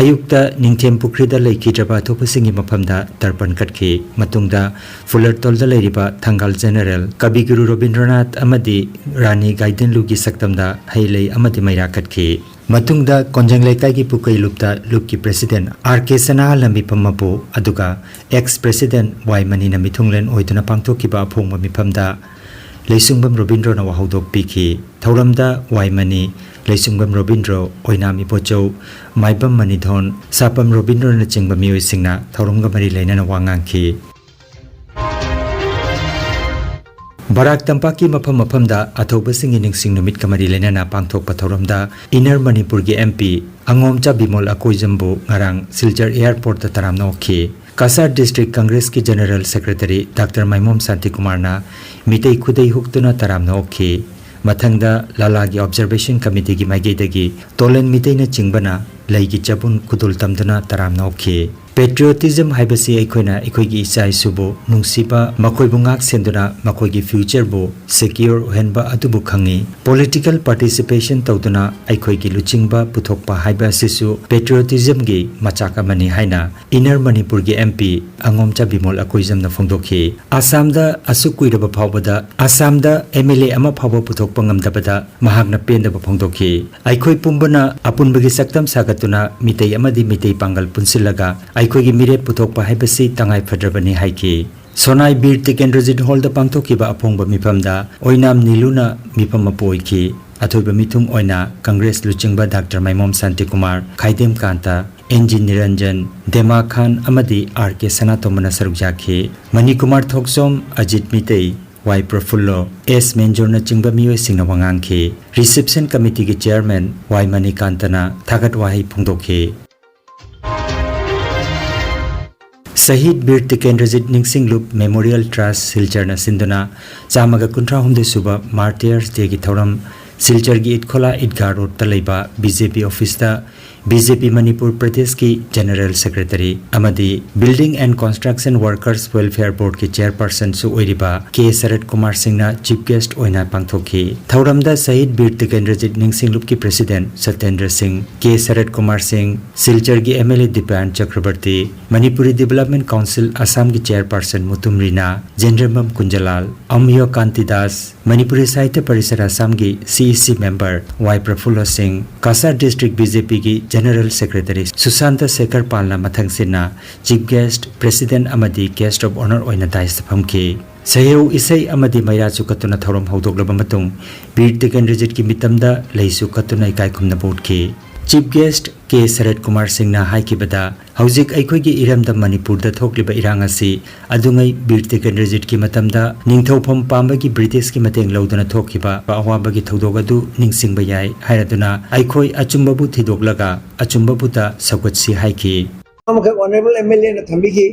ꯑꯌꯨꯛꯇ ꯅꯤꯡꯊꯦꯝ ꯄꯨꯈ꯭ꯔꯤꯗ ꯂꯩꯈꯤꯗ꯭ꯔꯕ ꯑꯊꯧꯕꯁꯤꯡꯒꯤ ꯃꯐꯝꯗ ꯇꯔꯄꯟ ꯀꯠꯈꯤ꯫ ꯃꯇꯨꯡꯗ ꯐꯨꯂꯔꯇꯣꯜꯗ ꯂꯩꯔꯤꯕ ꯊꯪꯒꯥꯜ ꯖꯦꯅꯔꯦꯜ ꯀꯕꯤꯒꯨꯔꯨ ꯔꯕꯤꯟꯗ꯭ꯔꯅꯥꯊ ꯑꯃꯗꯤ ꯔꯥꯅꯤ ꯒꯥꯏꯗꯤꯟꯂꯨꯒꯤ ꯁꯛꯇꯝꯗ ꯍꯩ ꯂꯩ ꯑꯃꯗꯤ ꯃꯩꯔꯥ ꯀꯠꯈꯤ꯫ ꯃꯇꯨꯡꯗ ꯀꯣꯟꯖꯪ ꯂꯩꯀꯥꯏꯒꯤ ꯄꯨꯀꯩ ꯂꯨꯞꯇ ꯂꯨꯞꯀꯤ ꯄ꯭ꯔꯦꯁꯤꯗꯦꯟ ꯑꯥꯔ ꯀꯦ ꯁꯅꯥꯍꯜꯅ ꯃꯤꯐꯝ ꯃꯄꯨ, ꯑꯗꯨꯒ ꯑꯦꯛꯁ ꯄ꯭ꯔꯦꯁꯤꯗꯦꯟ ꯋꯥꯏ ꯃꯅꯤꯅ ꯃꯤꯊꯨꯡꯂꯦꯟ ꯑꯣꯏꯗꯨꯅ ꯄꯥꯡꯊꯣꯛꯈꯤꯕ ꯑꯐꯣꯡꯕ ꯃꯤꯐꯝꯗ ꯂꯩꯁꯨꯡꯕꯝ ꯔꯣꯕꯤꯟꯗ꯭ꯔꯣꯅ ꯋꯥꯍꯧꯗꯣꯛ ꯄꯤꯈꯤ꯫ ꯊꯧꯔꯝꯗ ꯋꯥꯏ ꯃꯅꯤ, ꯂꯩꯁꯨꯡꯕꯝ ꯔꯣꯕꯤꯟꯗ꯭ꯔꯣ, ꯑꯣꯏꯅꯥꯝ ꯏꯕꯣꯆꯧ, ꯃꯥꯏꯕꯝ ꯃꯅꯤꯙꯣꯟ, ꯁꯥꯄꯝ ꯔꯣꯕꯤꯟꯗ꯭ꯔꯣꯅꯆꯤꯡꯕ ꯃꯤꯑꯣꯏꯁꯤꯡꯅ ꯊꯧꯔꯝꯒ ꯃꯔꯤ ꯂꯩꯅꯅ ꯋꯥ ꯉꯥꯡꯈꯤ꯫ ꯕꯔꯥꯛ ꯇꯝꯄꯥꯛꯀꯤ ꯃꯐꯝ ꯃꯐꯝꯗ ꯑꯊꯧꯕꯁꯤꯡꯒꯤ ꯅꯤꯡꯁꯤꯡ ꯅꯨꯃꯤꯠꯀ ꯃꯔꯤ ꯂꯩꯅꯅ ꯄꯥꯡꯊꯣꯛꯄ ꯊꯧꯔꯝꯗ ꯏꯟꯅꯔ ꯃꯅꯤꯄꯨꯔꯒꯤ M P ꯑꯉꯣꯝꯆꯥ ꯕꯤꯃꯣꯜ ꯑꯀꯣꯏꯖꯝꯕꯨ ꯉꯔꯥꯡ ꯁꯤꯜꯆꯔ ꯑꯦꯌꯔꯄꯣꯔꯠꯇ ꯇꯔꯥꯝꯅ ꯑꯣꯛꯈꯤ꯫ ꯀꯁꯥꯔ ꯗꯤꯁꯇ꯭ꯔꯤꯛ ꯀꯪꯒ꯭ꯔꯦꯁꯀꯤ ꯖꯦꯅꯔꯦꯜ ꯁꯦꯀ꯭ꯔꯦꯇꯔꯤ ꯗꯥꯛꯇꯔ ꯃꯥꯏꯃꯣꯝ ꯁꯥꯟꯇꯤꯀꯨꯃꯥꯔꯅ ꯃꯤꯇꯩ ꯈꯨꯗꯩ ꯍꯨꯛꯇꯨꯅ ꯇꯔꯥꯝꯅ ꯑꯣꯛꯈꯤ꯫ ꯃꯊꯪꯗ ꯂꯥꯂꯥꯒꯤ ꯑꯣꯕꯖꯔꯕꯦꯁꯟ ꯀꯃꯤꯇꯤꯒꯤ ꯃꯥꯏꯀꯩꯗꯒꯤ ꯇꯣꯂꯟ ꯃꯤꯇꯩꯅꯆꯤꯡꯕꯅ ꯂꯩꯒꯤ ꯆꯕꯨꯟ ꯈꯨꯗꯣꯜ ꯇꯝꯗꯨꯅ ꯇꯔꯥꯝꯅ ꯑꯣꯛꯈꯤ꯫ ꯄꯦꯇ꯭ꯔꯤꯌꯣꯇꯤꯖꯝ ꯍꯥꯏꯕꯁꯤ ꯑꯩꯈꯣꯏꯅ ꯑꯩꯈꯣꯏꯒꯤ ꯏꯆꯥ ꯏꯁꯨꯕꯨ ꯅꯨꯡꯁꯤꯕ, ꯃꯈꯣꯏꯕꯨ ꯉꯥꯛ ꯁꯦꯟꯗꯨꯅ ꯃꯈꯣꯏꯒꯤ ꯐ꯭ꯌꯨꯆꯔꯕꯨ ꯁꯦꯀ꯭ꯌꯣꯔ ꯑꯣꯏꯍꯟꯕ ꯑꯗꯨꯕꯨ ꯈꯪꯉꯤ꯫ ꯄꯣꯂꯤꯇꯤꯀꯦꯜ ꯄꯥꯔꯇꯤꯁꯤꯄꯦꯁꯟ ꯇꯧꯗꯨꯅ ꯑꯩꯈꯣꯏꯒꯤ ꯂꯨꯆꯤꯡꯕ ꯄꯨꯊꯣꯛꯄ ꯍꯥꯏꯕ ꯑꯁꯤꯁꯨ ꯄꯦꯇ꯭ꯔꯤꯌꯣꯇꯤꯖꯝꯒꯤ ꯃꯆꯥꯛ ꯑꯃꯅꯤ ꯍꯥꯏꯅ ꯏꯟꯅꯔ ꯃꯅꯤꯄꯨꯔꯒꯤ M P ꯑꯉꯣꯝꯆꯥ ꯕꯤꯃꯣꯜ ꯑꯀꯣꯏꯖꯝꯅ ꯐꯣꯡꯗꯣꯛꯈꯤ꯫ ꯑꯁꯥꯝꯗ ꯑꯁꯨꯛ ꯀꯨꯏꯔꯕ ꯐꯥꯎꯕꯗ ꯑꯁꯥꯝꯗ M L A ꯑꯃ ꯐꯥꯎꯕ ꯄꯨꯊꯣꯛꯄ ꯉꯝꯗꯕꯗ ꯃꯍꯥꯛꯅ ꯄꯦꯟꯗꯕ ꯐꯣꯡꯗꯣꯛꯈꯤ꯫ ꯑꯩꯈꯣꯏ ꯄꯨꯝꯕꯅ ꯑꯄꯨꯟꯕꯒꯤ ꯁꯛꯇꯝ ꯁꯥꯒꯠꯇꯨꯅ ꯃꯤꯇꯩ ꯑꯃꯗꯤ ꯃꯤꯇꯩ ꯄꯥꯡꯒꯜ ꯄꯨꯟꯁꯤꯜꯂꯒ ꯑꯩꯈꯣꯏꯒꯤ ꯃꯤꯔꯦꯞ ꯄꯨꯊꯣꯛꯄ ꯍꯥꯏꯕꯁꯤ ꯇꯉꯥꯏ ꯐꯗ꯭ꯔꯕꯅꯤ ꯍꯥꯏꯈꯤ꯫ ꯁꯣꯅꯥꯏ ꯕꯤꯔ ꯇꯤꯀꯦꯟꯗ꯭ꯔꯖꯤꯠ ꯍꯣꯜꯗ ꯄꯥꯡꯊꯣꯛꯈꯤꯕ ꯑꯐꯣꯡꯕ ꯃꯤꯐꯝꯗ ꯑꯣꯏꯅꯥꯝ ꯅꯤꯂꯨꯅ ꯃꯤꯐꯝ ꯃꯄꯨ ꯑꯣꯏꯈꯤ꯫ ꯑꯊꯣꯏꯕ ꯃꯤꯊꯨꯡ ꯑꯣꯏꯅ ꯀꯪꯒ꯭ꯔꯦꯁ ꯂꯨꯆꯤꯡꯕ ꯗꯥꯛꯇꯔ ꯃꯥꯏꯃꯣꯝ ꯁꯥꯟꯇꯤꯀꯨꯃꯥꯔ, ꯈꯥꯏꯗꯦꯝ ꯀꯥꯟꯇ, N G ꯅꯤꯔꯟꯖꯟ, ꯗꯦꯃꯥ ꯈꯥꯟ ꯑꯃꯗꯤ R K ꯁꯅꯥꯇꯣꯝꯕꯅ ꯁꯔꯨꯛ ꯌꯥꯈꯤ꯫ ꯃꯅꯤꯀꯨꯃꯥꯔ ꯊꯣꯛꯆꯣꯝ, ꯑꯖꯤꯠ ꯃꯤꯇꯩ, Y ꯄ꯭ꯔꯐꯨꯜꯂꯣ, S ꯃꯦꯟꯖꯣꯔꯅꯆꯤꯡꯕ ꯃꯤꯑꯣꯏꯁꯤꯡꯅ ꯋꯥ ꯉꯥꯡꯈꯤ꯫ ꯔꯤꯁꯦꯞꯁꯟ ꯀꯃꯤꯇꯤꯒꯤ ꯆꯤꯌꯔꯃꯦꯟ Y ꯃꯅꯤꯀꯥꯟꯇꯅ ꯊꯥꯒꯠ ꯋꯥꯍꯩ ꯐꯣꯡꯗꯣꯛꯈꯤ꯫ ꯁꯍꯤꯗ ꯕꯤꯔ ꯇꯤꯀꯦꯟꯗ꯭ꯔꯖꯤꯠ ꯅꯤꯡꯁꯤꯡꯂꯨꯞ ꯃꯦꯃꯣꯔꯤꯌꯦꯜ ꯇ꯭ꯔꯁ ꯁꯤꯜꯆꯔꯅ ꯁꯤꯟꯗꯨꯅ ꯆꯥꯝꯃꯒ ꯀꯨꯟꯊ꯭ꯔꯥ ꯍꯨꯝꯗꯣꯏ ꯁꯨꯕ ꯃꯥꯔꯇꯤꯌꯔꯁ ꯗꯦꯒꯤ ꯊꯧꯔꯝ ꯁꯤꯜꯆꯔꯒꯤ ꯏꯠꯈꯣꯂꯥ ꯏꯗꯒꯥ ꯔꯣꯗꯇ ꯂꯩꯕ B J P ꯑꯣꯐꯤꯁꯇ B J P ꯃꯅꯤꯄꯨꯔ ꯄ꯭ꯔꯗꯦꯁꯀꯤ ꯖꯦꯅꯔꯦꯜ ꯁꯦꯀ꯭ꯔꯦꯇꯔꯤ ꯑꯃꯗꯤ Building and Construction Workers Welfare Boardꯀꯤ ꯆꯤꯌꯔꯄꯔꯁꯟꯁꯨ ꯑꯣꯏꯔꯤꯕ K ꯁꯔꯠ ꯀꯨꯃꯥꯔ ꯁꯤꯡꯅ ꯆꯤꯐ ꯒꯦꯁ꯭ꯠ ꯑꯣꯏꯅ ꯄꯥꯡꯊꯣꯛꯈꯤ꯫ ꯊꯧꯔꯝꯗ ꯁꯍꯤꯗ ꯕꯤꯔ ꯇꯤꯀꯦꯟꯗ꯭ꯔꯖꯤꯠ ꯅꯤꯡꯁꯤꯡꯂꯨꯞꯀꯤ ꯄ꯭ꯔꯦꯁꯤꯗꯦꯟꯠ ꯁꯇꯦꯟꯗ꯭ꯔ ꯁꯤꯡ, K ꯁꯔꯠ ꯀꯨꯃꯥꯔ ꯁꯤꯡ, ꯁꯤꯜꯆꯔꯒꯤ M L A Dipayan Chakraborty, Manipuri development council ꯑꯁꯥꯝꯒꯤ ꯆꯤꯌꯔꯄꯔꯁꯟ ꯃꯨꯇꯨꯝ ꯔꯤꯅꯥ, ꯖꯦꯟꯗ꯭ꯔꯝꯕꯝ ꯀꯨꯟꯖꯂꯥꯜ, ꯑꯃꯤꯌꯣ ꯀꯥꯟꯇꯤ ꯗꯥꯁ, ꯃꯅꯤꯄꯨꯔꯤ ꯁꯥꯍꯤꯇ꯭ꯌ ꯄꯔꯤꯁꯠ ꯑꯁꯥꯝꯒꯤ C E C member Y Prafulla Singh, Cachar district B J Pꯒꯤ ꯖꯦꯅꯔꯦꯜ ꯁꯦꯀ꯭ꯔꯦꯇꯔꯤ ꯁꯨꯁꯥꯟꯇ ꯁꯦꯈꯔ ꯄꯥꯜꯅ ꯃꯊꯪꯁꯤꯠꯅ ꯆꯤꯐ ꯒꯦꯁ꯭ꯠ, ꯄ꯭ꯔꯦꯁꯤꯗꯦꯟꯠ ꯑꯃꯗꯤ ꯒꯦꯁ꯭ꯠ ꯑꯣꯐ ꯑꯣꯅꯔ ꯑꯣꯏꯅ ꯗꯥꯏꯁꯇ ꯐꯝꯈꯤ꯫ ꯁꯍꯦꯎ ꯏꯁꯩ ꯑꯃꯗꯤ ꯃꯩꯔꯥꯁꯨ ꯀꯠꯇꯨꯅ ꯊꯧꯔꯝ ꯍꯧꯗꯣꯛꯂꯕ ꯃꯇꯨꯡ ꯕꯤꯔ ꯇꯤꯀꯦꯟꯗ꯭ꯔꯖꯤꯠꯀꯤ ꯃꯤꯇꯝꯗ ꯂꯩꯁꯨ ꯀꯠꯇꯨꯅ ꯏꯀꯥꯏ ꯈꯨꯝꯅꯕ ꯎꯠꯈꯤ꯫ Chief Guest ꯀꯦ ꯁꯔꯠ ꯀꯨꯃꯥꯔ ꯁꯤꯡꯅ ꯍꯥꯏꯈꯤꯕꯗ, ꯍꯧꯖꯤꯛ ꯑꯩꯈꯣꯏꯒꯤ ꯏꯔꯝꯗꯝ ꯃꯅꯤꯄꯨꯔꯗ ꯊꯣꯛꯂꯤꯕ ꯏꯔꯥꯡ ꯑꯁꯤ ꯑꯗꯨꯉꯩ ꯕꯤꯔ ꯇꯤꯀꯦꯟꯗ꯭ꯔꯖꯤꯠꯀꯤ ꯃꯇꯝꯗ ꯅꯤꯡꯊꯧꯐꯝ ꯄꯥꯝꯕꯒꯤ ꯕ꯭ꯔꯤꯇꯤꯁꯀꯤ ꯃꯇꯦꯡ ꯂꯧꯗꯨꯅ ꯊꯣꯛꯈꯤꯕ ꯑꯋꯥꯕꯒꯤ ꯊꯧꯗꯣꯛ ꯑꯗꯨ ꯅꯤꯡꯁꯤꯡꯕ ꯌꯥꯏ ꯍꯥꯏꯔꯗꯨꯅ, ꯑꯩꯈꯣꯏ ꯑꯆꯨꯝꯕꯕꯨ ꯊꯤꯗꯣꯛꯂꯒ ꯑꯆꯨꯝꯕꯕꯨ ꯇ ꯁꯧꯒꯠꯁꯤ ꯍꯥꯏꯈꯤ꯫ ꯑꯃꯈꯛ Honourable M L A ꯅ ꯊꯝꯕꯤꯈꯤ,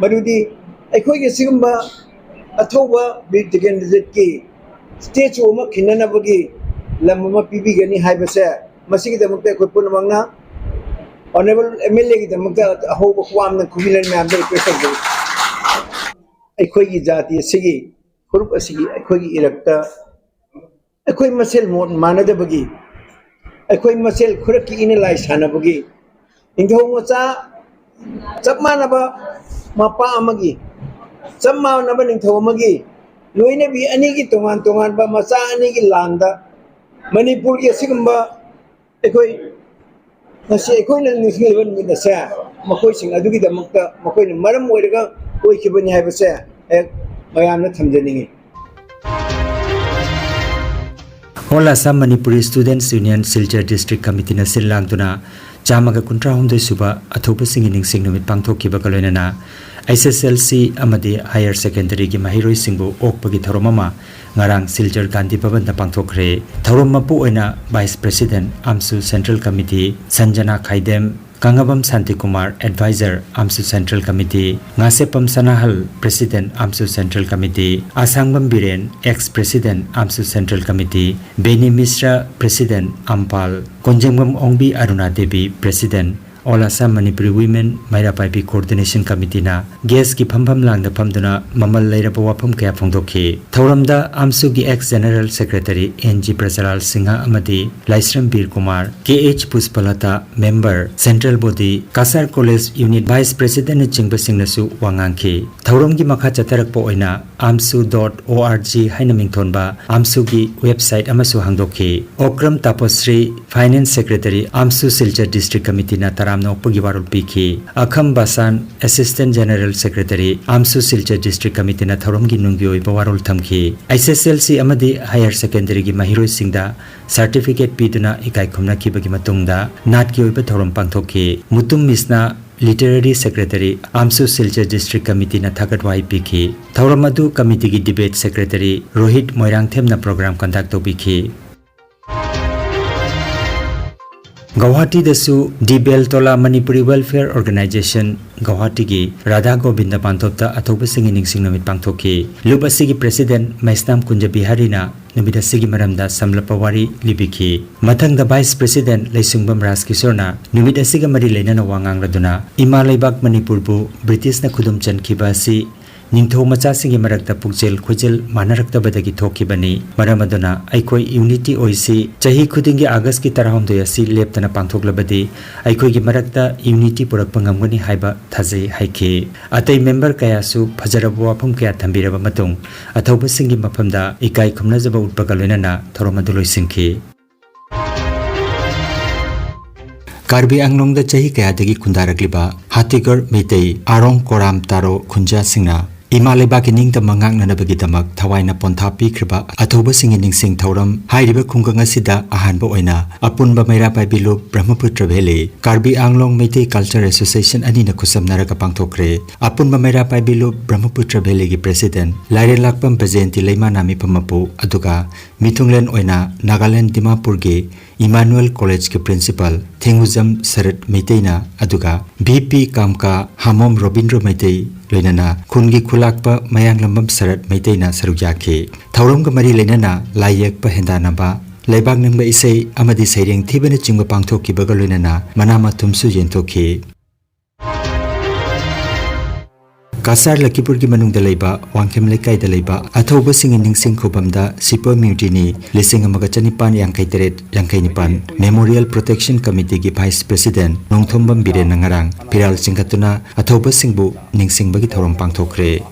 ꯃꯗꯨꯗꯤ ꯑꯩꯈꯣꯏꯒꯤ ꯁꯤꯒꯨꯝꯕ ꯑꯊꯧꯕ ꯕꯤꯔ ꯇꯤꯀꯦꯟꯗ꯭ꯔꯖꯤꯠꯀꯤ statue ꯑꯃ ꯈꯤꯟꯅꯅꯕꯒꯤ ꯂꯝ ꯑꯃ ꯄꯤꯕꯤꯒꯅꯤ ꯍꯥꯏꯕꯁꯦ, ꯃꯁꯤꯒꯤꯗꯃꯛꯇ ꯑꯩꯈꯣꯏ ꯄꯨꯝꯅꯃꯛꯅ Honourable M L A ꯒꯤꯗꯃꯛꯇ ꯑꯍꯧꯕ ꯈꯨꯋꯥꯝꯅ ꯈꯨꯕꯤꯂꯟ ꯃꯌꯥꯝꯗ request ꯇꯧꯖꯔꯤ꯫ ꯑꯩꯈꯣꯏꯒꯤ ꯖꯥꯇꯤ ꯑꯁꯤꯒꯤ, ꯐꯨꯔꯨꯞ ꯑꯁꯤꯒꯤ, ꯑꯩꯈꯣꯏꯒꯤ ꯏꯔꯛꯇ ꯑꯩꯈꯣꯏ ꯃꯁꯦꯜ ꯃꯣꯠ ꯃꯥꯟꯅꯗꯕꯒꯤ, ꯑꯩꯈꯣꯏ ꯃꯁꯦꯜ ꯈꯨꯔꯛꯀꯤ ꯏꯅ ꯂꯥꯏ ꯁꯥꯟꯅꯕꯒꯤ, ꯅꯤꯡꯊꯧ ꯃꯆꯥ ꯆꯞ ꯃꯥꯟꯅꯕ ꯃꯄꯥ ꯑꯃꯒꯤ, ꯆꯞ ꯃꯥꯟꯅꯕ ꯅꯤꯡꯊꯧ ꯑꯃꯒꯤ ꯂꯣꯏꯅꯕꯤ ꯑꯅꯤꯒꯤ ꯇꯣꯉꯥꯟ ꯇꯣꯉꯥꯟꯕ ꯃꯆꯥ ꯑꯅꯤꯒꯤ ꯂꯥꯟꯗ ꯃꯅꯤꯄꯨꯔꯒꯤ ꯑꯁꯤꯒꯨꯝꯕ ꯑꯩꯈꯣꯏ ꯉꯁꯤ ꯑꯩꯈꯣꯏꯅ ꯅꯤꯡꯁꯤꯡꯂꯤꯕ ꯅꯨꯃꯤꯠ ꯑꯁꯦ ꯃꯈꯣꯏꯁꯤꯡ ꯑꯗꯨꯒꯤꯗꯃꯛꯇ ꯃꯈꯣꯏꯅ ꯃꯔꯝ ꯑꯣꯏꯔꯒ ꯑꯣꯏꯈꯤꯕꯅꯤ ꯍꯥꯏꯕꯁꯦ ꯑꯩ ꯃꯌꯥꯝꯅ ꯊꯝꯖꯅꯤꯡꯏ꯫ All Assam Manipuri Students Union Silchar District Committeeꯅ ꯁꯤꯜ ꯂꯥꯡꯗꯨꯅ ꯆꯥꯝꯃꯒ ꯀꯨꯟꯊ꯭ꯔꯥ ꯍꯨꯝꯗꯣꯏ ꯁꯨꯕ ꯑꯊꯧꯕꯁꯤꯡꯒꯤ ꯅꯤꯡꯁꯤꯡ ꯅꯨꯃꯤꯠ ꯄꯥꯡꯊꯣꯛꯈꯤꯕꯒ ꯂꯣꯏꯅꯅ S S L C ꯑꯃꯗꯤ Higher Secondaryꯒꯤ ꯃꯍꯩꯔꯣꯏꯁꯤꯡꯕꯨ ꯑꯣꯛꯄꯒꯤ ꯊꯧꯔꯝ ꯑꯃ ꯉꯔꯥꯡ ꯁꯤꯜꯆꯔ ꯒꯥꯟꯙꯤ ꯚꯕꯟꯗ ꯄꯥꯡꯊꯣꯛꯈ꯭ꯔꯦ꯫ ꯊꯧꯔꯝ ꯃꯄꯨ ꯑꯣꯏꯅ Vice President AMSU Central Committee, ꯁꯟꯖꯅꯥ ꯈꯥꯏꯗꯦꯝ, ꯀꯪꯉꯕꯝ Shantikumar, Advisor AMSU Central Committee, Ngasheppam ꯁꯅꯥꯍꯜ, President AMSU Central Committee, ꯑꯁꯥꯡꯕꯝ Biren, Ex President AMSU Central Committee, ꯕꯦꯅꯤ ꯃꯤꯁ꯭ꯔ, President ꯑꯝꯄꯥꯜ, ꯀꯣꯟꯖꯦꯡꯕꯝ ꯑꯣꯡꯕꯤ ꯑꯔꯨꯅꯥ Devi, President All Assam Manipuri Women ꯃꯩꯔꯥ ꯄꯥꯏꯕꯤ Coordination Committeeꯅ ꯒꯦꯁꯀꯤ ꯐꯝꯐꯝ ꯂꯥꯡꯗ ꯐꯝꯗꯨꯅ ꯃꯃꯜ ꯂꯩꯔꯕ ꯋꯥꯐꯝ ꯀꯌꯥ ꯐꯣꯡꯗꯣꯛꯈꯤ꯫ ꯊꯧꯔꯝꯗ AMSUꯒꯤ Ex General Secretary N G ꯕ꯭ꯔꯖꯂꯥꯜ Singh ꯑꯃꯗꯤ ꯂꯥꯏꯁ꯭ꯔꯝ ꯕꯤꯔ Kumar, K H ꯄꯨꯁꯄꯂꯇꯥ, Member, Central Body, Cachar College Unit Vice Presidentꯅꯆꯤꯡꯕꯁꯤꯡꯅꯁꯨ ꯋꯥ ꯉꯥꯡꯈꯤ꯫ ꯊꯧꯔꯝꯒꯤ ꯃꯈꯥ ꯆꯠꯊꯔꯛꯄ ꯑꯣꯏꯅ AMSU dot O R G ꯍꯥꯏꯅ ꯃꯤꯡꯊꯣꯟꯕ AMSUꯒꯤ website ꯑꯃꯁꯨ ꯍꯥꯡꯗꯣꯛꯈꯤ꯫ Okram ꯇꯥꯄꯁ꯭ꯔꯤ, Finance Secretary, AMSU Silchar District Committeeꯅ ꯇꯔꯥ ꯅꯣꯛꯄꯒꯤ ꯋꯥꯔꯣꯜ ꯄꯤꯈꯤ꯫ ꯑꯈꯝ ꯕꯥꯁꯥꯟ, Assistant General Secretary, ꯑꯥꯝꯁꯨ Silchar District Committeeꯅ ꯊꯧꯔꯝꯒꯤ ꯅꯨꯡꯒꯤ ꯑꯣꯏꯕ ꯋꯥꯔꯣꯜ ꯊꯝꯈꯤ꯫ H S L C ꯑꯃꯗꯤ Higher Secondaryꯒꯤ ꯃꯍꯩꯔꯣꯏꯁꯤꯡꯗ certificate ꯄꯤꯗꯨꯅ ꯏꯀꯥꯏ ꯈꯨꯝꯅꯈꯤꯕꯒꯤ ꯃꯇꯨꯡꯗ ꯅꯥꯠꯀꯤ ꯑꯣꯏꯕ ꯊꯧꯔꯝ ꯄꯥꯡꯊꯣꯛꯈꯤ꯫ Mutum ꯃꯤꯁꯅꯥ, Literary Secretary, ꯑꯥꯝꯁꯨ Silchar District Committeeꯅ ꯊꯥꯒꯠ ꯋꯥꯍꯩ ꯄꯤꯈꯤ꯫ ꯊꯧꯔꯝ ꯑꯗꯨ committeeꯒꯤ Debate Secretary Rohit ꯃꯣꯏꯔꯥꯡꯊꯦꯝꯅ program conduct ꯇꯧꯕꯤꯈꯤ꯫ ꯒꯧꯍꯥꯇꯤꯗꯁꯨ ꯗꯤ ꯕꯦꯜꯇꯣꯂꯥ ꯃꯅꯤꯄꯨꯔꯤ Welfare Organisation ꯒꯧꯍꯥꯇꯤꯒꯤ ꯔꯥꯙꯥ ꯒꯣꯕꯤꯟꯗ ꯄꯥꯟꯊꯣꯞꯇ ꯑꯊꯧꯕꯁꯤꯡꯒꯤ ꯅꯤꯡꯁꯤꯡ ꯅꯨꯃꯤꯠ ꯄꯥꯡꯊꯣꯛꯈꯤ꯫ ꯂꯨꯞ ꯑꯁꯤꯒꯤ President ꯃꯩꯁꯅꯥꯝ ꯀꯨꯟꯖ ꯕꯤꯍꯥꯔꯤꯅ ꯅꯨꯃꯤꯠ ꯑꯁꯤꯒꯤ ꯃꯔꯝꯗ ꯁꯝꯂꯞꯄ ꯋꯥꯔꯤ ꯂꯤꯕꯤꯈꯤ꯫ ꯃꯊꯪꯗ Vice President ꯂꯩꯁꯨꯡꯕꯝ ꯔꯥꯖꯀꯤꯁꯣꯔꯅ ꯅꯨꯃꯤꯠ ꯑꯁꯤꯒ ꯃꯔꯤ ꯂꯩꯅꯅ ꯋꯥ ꯉꯥꯡꯂꯗꯨꯅ ꯏꯃꯥ ꯂꯩꯕꯥꯛ ꯃꯅꯤꯄꯨꯔꯕꯨ ꯕ꯭ꯔꯤꯇꯤꯁꯅ ꯈꯨꯗꯨꯝ ꯆꯟꯈꯤꯕ ꯑꯁꯤ ꯅꯤꯡꯊꯧ ꯃꯆꯥꯁꯤꯡꯒꯤ ꯃꯔꯛꯇ ꯄꯨꯛꯆꯦꯜ ꯈꯣꯏꯖꯦꯜ ꯃꯥꯟꯅꯔꯛꯇꯕꯗꯒꯤ ꯊꯣꯛꯈꯤꯕꯅꯤ꯫ ꯃꯔꯝ ꯑꯗꯨꯅ ꯑꯩꯈꯣꯏ unity ꯑꯣꯏꯁꯤ꯫ ꯆꯍꯤ ꯈꯨꯗꯤꯡꯒꯤ Augustꯀꯤ ꯇꯔꯥꯍꯨꯝꯗꯣꯏ ꯑꯁꯤ ꯂꯦꯞꯇꯅ ꯄꯥꯡꯊꯣꯛꯂꯕꯗꯤ ꯑꯩꯈꯣꯏꯒꯤ ꯃꯔꯛꯇ unity ꯄꯨꯔꯛꯄ ꯉꯝꯒꯅꯤ ꯍꯥꯏꯕ ꯊꯥꯖꯩ ꯍꯥꯏꯈꯤ꯫ ꯑꯇꯩ member ꯀꯌꯥꯁꯨ ꯐꯖꯔꯕ ꯋꯥꯐꯝ ꯀꯌꯥ ꯊꯝꯕꯤꯔꯕ ꯃꯇꯨꯡ ꯑꯊꯧꯕꯁꯤꯡꯒꯤ ꯃꯐꯝꯗ ꯏꯀꯥꯏ ꯈꯨꯝꯅꯖꯕ ꯎꯠꯄꯒ ꯂꯣꯏꯅꯅ ꯊꯧꯔꯝ ꯑꯗꯨ ꯂꯣꯏꯁꯤꯟꯈꯤ꯫ ꯀꯥꯔꯕꯤ ꯑꯪꯂꯣꯡꯗ ꯆꯍꯤ ꯀꯌꯥꯗꯒꯤ ꯈꯨꯟꯗꯥꯔꯛꯂꯤꯕ ꯍꯥꯇꯤꯒꯔ ꯃꯩꯇꯩ ꯑꯥꯔꯣꯡ ꯀꯣꯔꯥꯝ ꯇꯥꯔꯣ ꯈꯨꯟꯖꯥꯁꯤꯡꯅ ꯏꯃꯥ ꯂꯩꯕꯥꯛꯀꯤ ꯅꯤꯡꯇꯝꯕ ꯉꯥꯛꯅꯅꯕꯒꯤꯗꯃꯛ ꯊꯋꯥꯏꯅ ꯄꯣꯟꯊꯥ ꯄꯤꯈ꯭ꯔꯤꯕ ꯑꯊꯧꯕꯁꯤꯡꯒꯤ ꯅꯤꯡꯁꯤꯡ ꯊꯧꯔꯝ ꯍꯥꯏꯔꯤꯕ ꯈꯨꯡꯒꯪ ꯑꯁꯤꯗ ꯑꯍꯥꯟꯕ ꯑꯣꯏꯅ ꯑꯄꯨꯟꯕ ꯃꯩꯔꯥ ꯄꯥꯏꯕꯤ ꯂꯨꯞ ꯕ꯭ꯔꯍꯃꯄꯨꯇ꯭ꯔ ꯚꯦꯂꯤ ꯀꯥꯔꯕꯤ ꯑꯪꯂꯣꯡ ꯃꯩꯇꯩ Culture Association ꯑꯅꯤꯅ ꯈꯨꯠꯁꯝꯅꯔꯒ ꯄꯥꯡꯊꯣꯛꯈ꯭ꯔꯦ꯫ ꯑꯄꯨꯟꯕ ꯃꯩꯔꯥ ꯄꯥꯏꯕꯤ ꯂꯨꯞ ꯕ꯭ꯔꯍꯃꯄꯨꯇ꯭ꯔ ꯚꯦꯂꯤꯒꯤ President ꯂꯥꯏꯔꯦꯟꯂꯥꯛꯄꯝ ꯕꯖꯦꯟꯇꯤ ꯂꯩꯃꯥꯅꯥ ꯃꯤꯐꯝ ꯃꯄꯨ, ꯑꯗꯨꯒ ꯃꯤꯊꯨꯡꯂꯦꯟ ꯑꯣꯏꯅ ꯅꯥꯒꯥꯂꯦꯟ ꯗꯤꯃꯥꯄꯨꯔꯒꯤ ꯏꯃꯥꯅꯨꯑꯦꯜ ꯀꯣꯂꯦꯖꯀꯤ Principal ꯊꯦꯡꯉꯨꯖꯝ ꯁꯔꯠ ꯃꯩꯇꯩꯅ, ꯑꯗꯨꯒ ꯚꯤ ꯄꯤ ꯀꯥꯝꯀꯥ, ꯍꯥꯃꯣꯝ ꯔꯣꯕꯤꯟꯗ꯭ꯔꯣ ꯃꯩꯇꯩ, ꯂꯣꯏꯅꯅ ꯈꯨꯟꯒꯤ ꯈꯨꯂꯥꯛꯄ ꯃꯌꯥꯡꯂꯝꯕꯝ ꯁꯔꯠ ꯃꯩꯇꯩꯅ ꯁꯔꯨꯛ ꯌꯥꯈꯤ꯫ ꯊꯧꯔꯝꯒ ꯃꯔꯤ ꯂꯩꯅꯅ ꯂꯥꯏ ꯌꯦꯛꯄ ꯍꯦꯟꯗꯥꯟꯅꯕ, ꯂꯩꯕꯥꯛ ꯅꯤꯡꯕ ꯏꯁꯩ ꯑꯃꯗꯤ ꯁꯩꯔꯦꯡ ꯊꯤꯕꯅꯆꯤꯡꯕ ꯄꯥꯡꯊꯣꯛꯈꯤꯕꯒ ꯂꯣꯏꯅꯅ ꯃꯅꯥ ꯃꯊꯨꯝꯁꯨ ꯌꯦꯟꯊꯣꯛꯈꯤ꯫ ꯀꯁꯥꯔ ꯂꯈꯤꯄꯨꯔꯒꯤ ꯃꯅꯨꯡꯗ ꯂꯩꯕ ꯋꯥꯡꯈꯦꯝ ꯂꯩꯀꯥꯏꯗ ꯂꯩꯕ ꯑꯊꯧꯕꯁꯤꯡꯒꯤ ꯅꯤꯡꯁꯤꯡ ꯈꯨꯕꯝꯗ ꯁꯤꯄꯣꯏ ꯃ꯭ꯌꯨꯇꯤꯅꯤ ꯂꯤꯁꯤꯡ ꯑꯃꯒ ꯆꯅꯤꯄꯥꯟ ꯌꯥꯡꯈꯩ ꯇꯔꯦꯠ ꯌꯥꯡꯈꯩ ꯅꯤꯄꯥꯟ Memorial Protection Committeeꯒꯤ Vice President Nongthombam ꯕꯤꯔꯦꯟꯅ ꯉꯔꯥꯡ ꯐꯤꯔꯥꯜ ꯆꯤꯡꯈꯠꯇꯨꯅ ꯑꯊꯧꯕꯁꯤꯡꯕꯨ ꯅꯤꯡꯁꯤꯡꯕꯒꯤ ꯊꯧꯔꯝ ꯄꯥꯡꯊꯣꯛꯈ꯭ꯔꯦ꯫